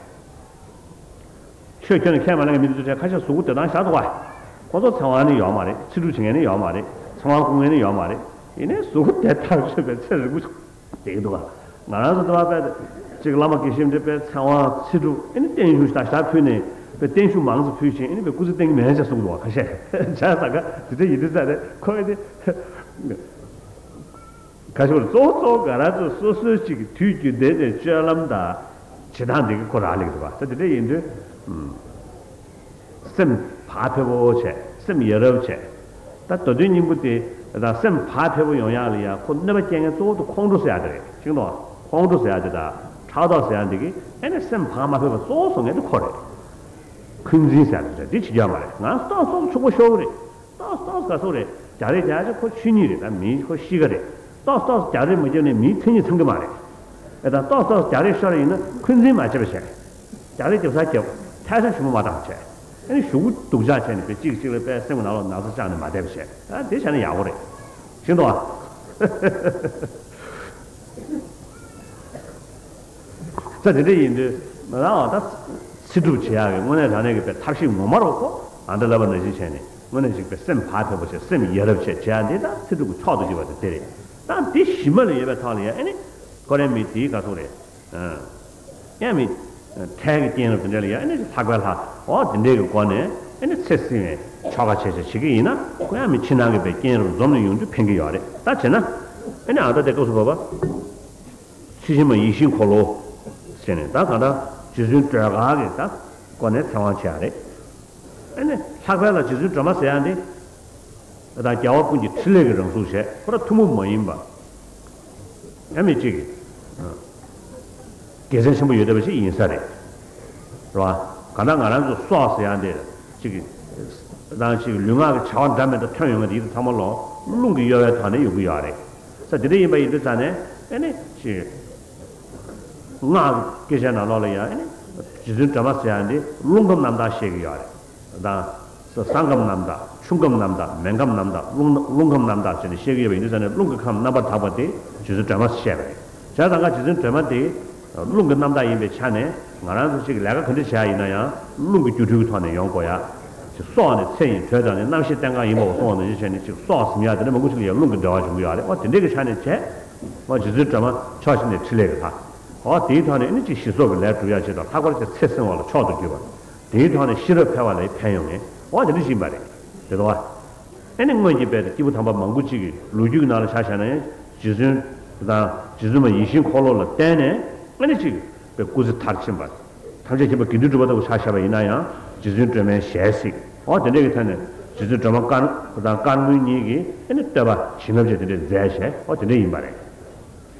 ཆོས་ཁྱོན་ནས་ཁས་མ་ལེན་མཁན་མི་འདུག་ཚེ་ཁ་ཤས་གཟུགས་པོ་བདེ་ཐང་ཞེ་དྲག་འདུག་ག་ཁོ་ཚོ་ཚེ་དབང་ནི་ཡོད་མ་རེད། ཚེ་སྒྲུབ་བྱེད་མཁན་ནི་ཡོད་མ་རེད། ཚེ་དབང་བསྐུར་མཁན་ནི་ཡོད་མ་རེད། ཡིན་ནའི་གཟུགས་པོ་བདེ་ཐང་ཆོད་པའི་ཚེ་རིང་པོ་བསྡད་ཀྱི་འདུག་ག་ང་རང་ཚོ་འདི་བ་དཔེ་ཅིག་བླ་མ་དགེ་བཤེས་འདི་དཔེ་ཚེ་དབང་ཚེ་སྒྲུབ་ཨེ་ནི་བརྟན་བཞུགས་ཞེ་དྲག་ཞེ་དྲག་ཕུལ་ནས་དཔེ་བརྟན་བཞུགས་མང་ཙམ་ཕུལ་ཞིང་ཨེ་ནི་དཔེ་སྐུ་ཚེ་བརྟན་གྱི་མེད་ཅེས་གསུངས་འདུག་ག་ཁ་ཤས་བྱས་ཙང་ག་དེ་འདྲ་ཡིན་དུས་ཙང་ནས་ཁོ་ཨེ་ནི། ག་ཤོར་གཙོ་བོ་གཙོ་བོ་ག་ར་ཚོ་སོ་སོའི་ཅིག་དུས་རྒྱུན་ལྡན་ནས་སྤྱོད་ལམ་དང་བྱེད་སྟངས་འདི་གི་ཁོ་རག་ལས་ཀྱི་འདུག་བ། ད་དེ་འདྲ་ཡིན་དུས་སེམས་བག་ཕེབས་པོ་བྱས། སེམས་ཡ་རབས་བྱས། ད་མདོ་དོན་སྙིང་པོ་དེ་ད་སེམས་བག་ཕེབས་པོ་ཡོང་ཡག་ལ་ཡ་ཁོ་གནོད་པ་སྐྱེལ་མཁན་གཙོ་བོ་དེ་ཁོང་ཁྲོ་ཟེར་ཡག་དེ་རེད། ཤེས་ཀྱི་འདུག་བ། ཁོང་ཁྲོ་ཟེར་ཡག་དེ་དང་ཕྲག་དོག་ཟེར་ཡག་འདི་གི་ཨེ་ནི་སེམས་བག་མ་ཕེབས་པ་གཙོ་བོ་བཟོ་མཁན་དེ་ཁོ་རེད། འཁོན་འཛིན་ཟེར་ཡག་དེ་རེད། འདི་བྱེད་རྒྱུ་ཡོད་མ་རེད། ང་ཏོག་ཙམ་ཕྱུག་པོ་ཤོར་གི་རེད། ཏོག་ཏོག་ག་སོག་རེད། རྒྱག་རེས་རྒྱག་ཆ་ཁོ་ཆོས་ཉིད་རེད། ད་མིའི་ཁོ་གཤིས་ཀ་རེད། ཏོག་ཏོག་རྒྱག་རེས་མ་བརྒྱབ་ནས་མིའི་མཚན་ཉིད་ཚང་གི་མ་རེད། ཨེ་ད་ཏོག་ཏོག་རྒྱག་རེས་ཤོར་ཡིན་ན་འཁོན་འཛིན་མ་བྱེད་པ་བྱས། རྒྱག་རེས་རྒྱབ་ས་རྒྱབ། ཐལ་ས་ཞུམ་པ་མ་བཏང་བྱས། ཨེ་ནི་གཞུག་གུ་སྡུག་ཅག་བྱས་ནས་དཔེ་གཅིག་གཅིག་ལ་དཔེ་སེམས་ཀྱི་ནང་ལོགས་ན་ཚ་བཅག་ནས་མ་བསྡད་པ་བྱས། ཨ་དེ་བྱས་ན་ཡག་པོ་རེད། ཤེས་འདུག་ཨ། ས་དེ་འདྲ་ཡིན་དུས་ང་རང་ད་ཚེ་སྒྲུབ་བྱེད་ཡག་གི་དངོས་གནས་དྲང་གནས་ཀྱི་དཔེ་ཐབས་ཤེས་ངོ་མ་རོགས་ཁོ་ཨ་འདྲ་ལབ་པ་ནང་བཞིན་བྱས་ནས། དངོས་གནས་ཅིག་པའི་སེམས་བག་ཕེབས་པོ་བྱས། སེམས་ཡ་རབས་བྱས་བྱས་ཡ་འདི་ད་ཚེ་སྒྲུབ་ཀྱི་མཆོག་ཏུ་གྱུར་པ་དེ་དེ་རེད། ད་འདི་གཞི་མ་ལ་ཡོད་པའི་ཐོག་ལ་ཡ་ཨེ་ནི་ཁོ་རའི་མི་དེའི་ག་སོགས་རེད། ཨ། ཡང་མི་འཕྲལ་གྱི་རྐྱེན་རབ་དེ་འདྲ་ལ་ཡང་ཨ་ནི་ལྷག་པའི་ལྷ་འོ་དེ་འདྲའི་གི་སྒོ་ནས་ཨ་ནི་ཚེ་བསྲིང་བའི་ཆོ་ག་བྱས་བྱས་བྱེད་ཀྱི་ཡིན་ན། ཁོ་ཡང་མི་ཕྱི་ནང་གི་པའི་རྐྱེན་རབ་འཛོམས་ནས་ཡོང་རྒྱུ་ཕན་གྱི་ཡོད་རེད། ད་བྱས་ན་ཨ་ནི་ཨ་ད་དེ་སྐབས་སུ་བབ་པ་ཚུལ་ཁྲིམས་མ་ཡིད་བཞིན་འཁོར་ལོ་ཟེར་ནས། ད་གང་ལྟར་རྗེ་བཙུན་སྒྲོལ་དཀར་གྱི་ད་སྒོ་ནས་ཚེ་དབང་བྱས་ཡ་རེད། ཨ་ནི་ལྷག་པའི་ལྷ་རྗེ་བཙུན་སྒྲོལ་མ་ཟེར་ཡ་འདི། ད་རྒྱལ་བ་ཀུན་གྱི་ཕྲིན་ལས་ཀྱི་རང་གཟུགས་བྱས། ཁོ་རང་ཐུན་མོང་མ་ཡིན་པ། ཡང་མི་གཅིག་གི་དགེ་མཚན་ཆེན་པོ་ཡོད་བསྡད་པ་ཞིག་ཡིན་ས་རེད། རེད་བ། གང་ལྟར་ང་རང་ཚོ་སྲོག་ཟེར་ཡ་འདི་གཅིག་གི་དང་གཅིག་གི་ལུས་ངག་གི་བྱ་བ་འདྲ་མི་འདྲ་ཐོན་ཡོང་མཁན་དེ་ཚང་མ་ལོ་རླུང་གི་གཡོ་བའི་ཐོག་ནས་ཡོང་གི་ཡོད་རེད། ས་དེ་འདྲ་ཡིན་པ་ཡིན་དུས་ཙང་ནས་ཨ་ནི་གཅིག་སྔགས་ཀྱི་སྐད་ཆའི་ནང་ལོགས་ལ་ཡང་ཨ་ནི་རྗེ་བཙུན་སྒྲོལ་མ་ཟེར་ཡ་འདི་རླུང་ཁམས་རྣམ་དག་བཤད་ཀྱི་ཡོད་རེད། དང་། ས་གསང་ཁམས་རྣམ་དག་ཆུ་ཁམས་རྣམ་དག་མེ་ཁམས་རྣམ་དག་རླུང་རླུང་ཁམས་རྣམ་དག་བྱས་ནས་བཤད་ཀྱི་ཡོད་པ་ཡིན་དུས་ཙང་ནས། རླུང་གི་ཁམས་རྣམ་པར་དག་པ་དེ་རྗེ་བཙུན་སྒྲོལ་མ་ཟེར་བཤད་པ་རེད། བྱས་ཙང་ཀ་རྗེ་བཙུན་སྒྲོལ་མ་དེ་རླུང་གི་རྣམ་དག་ཡིན་པའི་ཆ་ནས་ང་རང་ཚོ་གཅིག་ལས་ཀ་ག་འདྲ་བྱེད་ཡ་ཡིན་ན་ཡང་རླུང་གི་སྒྱུ་འཕྲུལ་གྱི་ཐོག་ནས་ཡོང་དགོས་ཡ། ཅིག་སྲོག་ནི་ཚེ་ཡི་དྲོད་དང་ནི། རྣམ་ཤེས་ལྟེང་ཀ་ཡིན་པའོ་གསུངས་པ་ནང་བཞིན་བྱས་ནས། ཅིག་སྲོག་ཟིན་ཡ་དེ་འདྲ་མང་པོ་ཅིག་ལ་ཡང་རླུང་གི་འབྲེལ་བ་བྱུང་གི་ཡོད་རེད། འོ་དེ་འདྲའི་གི་ཆ་ནས་བྱས། འོ་རྗེ་བཙུན་སྒྲོལ་མ་ཕྱོགས་བཞི་ནས་ཕྲིན་ལས་ཀྱི་ལྷ། འོ་དེའི་ཐོག་ནས་ཨ་ནི་ཅིག་ཞི་སོགས་ཀྱི་ལས་སྒྲུབ་ཡ་ཆེད་དུ། ལྷག་པར་དུ་ཚེ་བསྲིང་བ་ལ་མཆོག་ཏུ་གྱུར་པ། དེའི་ཐོག་ནས་ཤེས་རབ་འཕེལ་བ་ལ་ཕན་ཡོང་ངེས། འོ་དེ་འདྲ་ཞིག་ཡིན་པ་རེད། དེ་ལྟ་བ། ཨ་ནི་སྔོན་གྱི་དཔེ་དེ་སྐྱེས་བུ་དམ་པ་མང་པོ་ཅིག་གི་ལོ་རྒྱུས་ཀྱི་ནང་ལ་ཆ་བཞག་ན་ཡང་། རྗེ་བཙུན་དང་རྗེ་བཙུན་མ་ཡིད་བཞིན་འཁོར་ལོ་ལ་བརྟེན་ནས་ཨ་ནི་ཅིག་པའི་སྐུ་ཚེ་མཐར་ཕྱིན་པ། ཐམས་ཅད་མཁྱེན་པ་དགེ་འདུན་གྲུབ་པ་ལྟ་བུ་ཆ་བཞག་པ་ཡིན་ན་ཡང་། རྗེ་བཙུན་སྒྲོལ་མའི་ཞལ་གཟིགས། འོ་དེ་འདྲ་གི་ཐད་ནས་རྗེ་བཙུན་སྒྲོལ་མ་དཀར་དང་དཀར་སྔོན་གཉིས་ཀྱིས་ཨ་ནི་བསྟོད་པ་བྱིན་རླབས་ཅན་དེ་འདྲ་མཛད་བྱས། འོ་དེ་འདྲ་ཡིན་པ་རེད།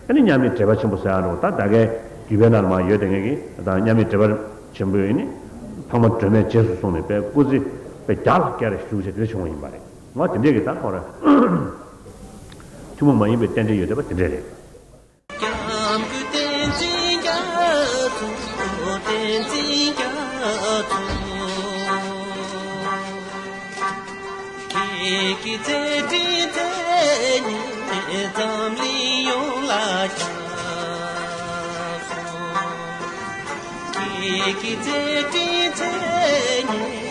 ཨ་ནི་མཉམ་མེད་འབྲེལ་པ་ཆེན་པོ་ཟེར་ཡ་རུ། ད་ད་གའི་བརྒྱུད་པའི་ནང་ལ་མར་ཡོད་དེ་ངེས་ཀྱི་དང་། མཉམ་མེད་འབྲེལ་པ་ཆེན་པོས་ཨ་ནི་འཕགས་མ་སྒྲོལ་མའི་རྗེས་སུ་བཟུང་ནས་པའི་སྐུ་ཚེ་པའི་བརྒྱ་ལ་བརྒྱ་རེ་བཞུགས་བྱས་དེ་འདྲ་བྱུང་བ་ཡིན་པ་རེད། འོ་དེ་འདྲས་ཀྱི་ད་ཁོ་རང་ཐུན་མོང་མ་ཡིན་པའི་རྟེན་འབྲེལ་ཡོད་བསྡད་པ་དེ་འདྲས་རེད། སྐྱབས་མགོན་བསྟན་འཛིན་རྒྱ་མཚོ། བསྟན་འཛིན་རྒྱ་མཚོ། ཁྱེད་ཀྱི་མཛད་འཕྲིན་མཚན་སྙན་འཛམ་གླིང་ཡོངས་ལ་ཁྱབ་སོང་། ཁྱེད་ཀྱི་མཛད་འཕྲིན་མཚན་སྙན།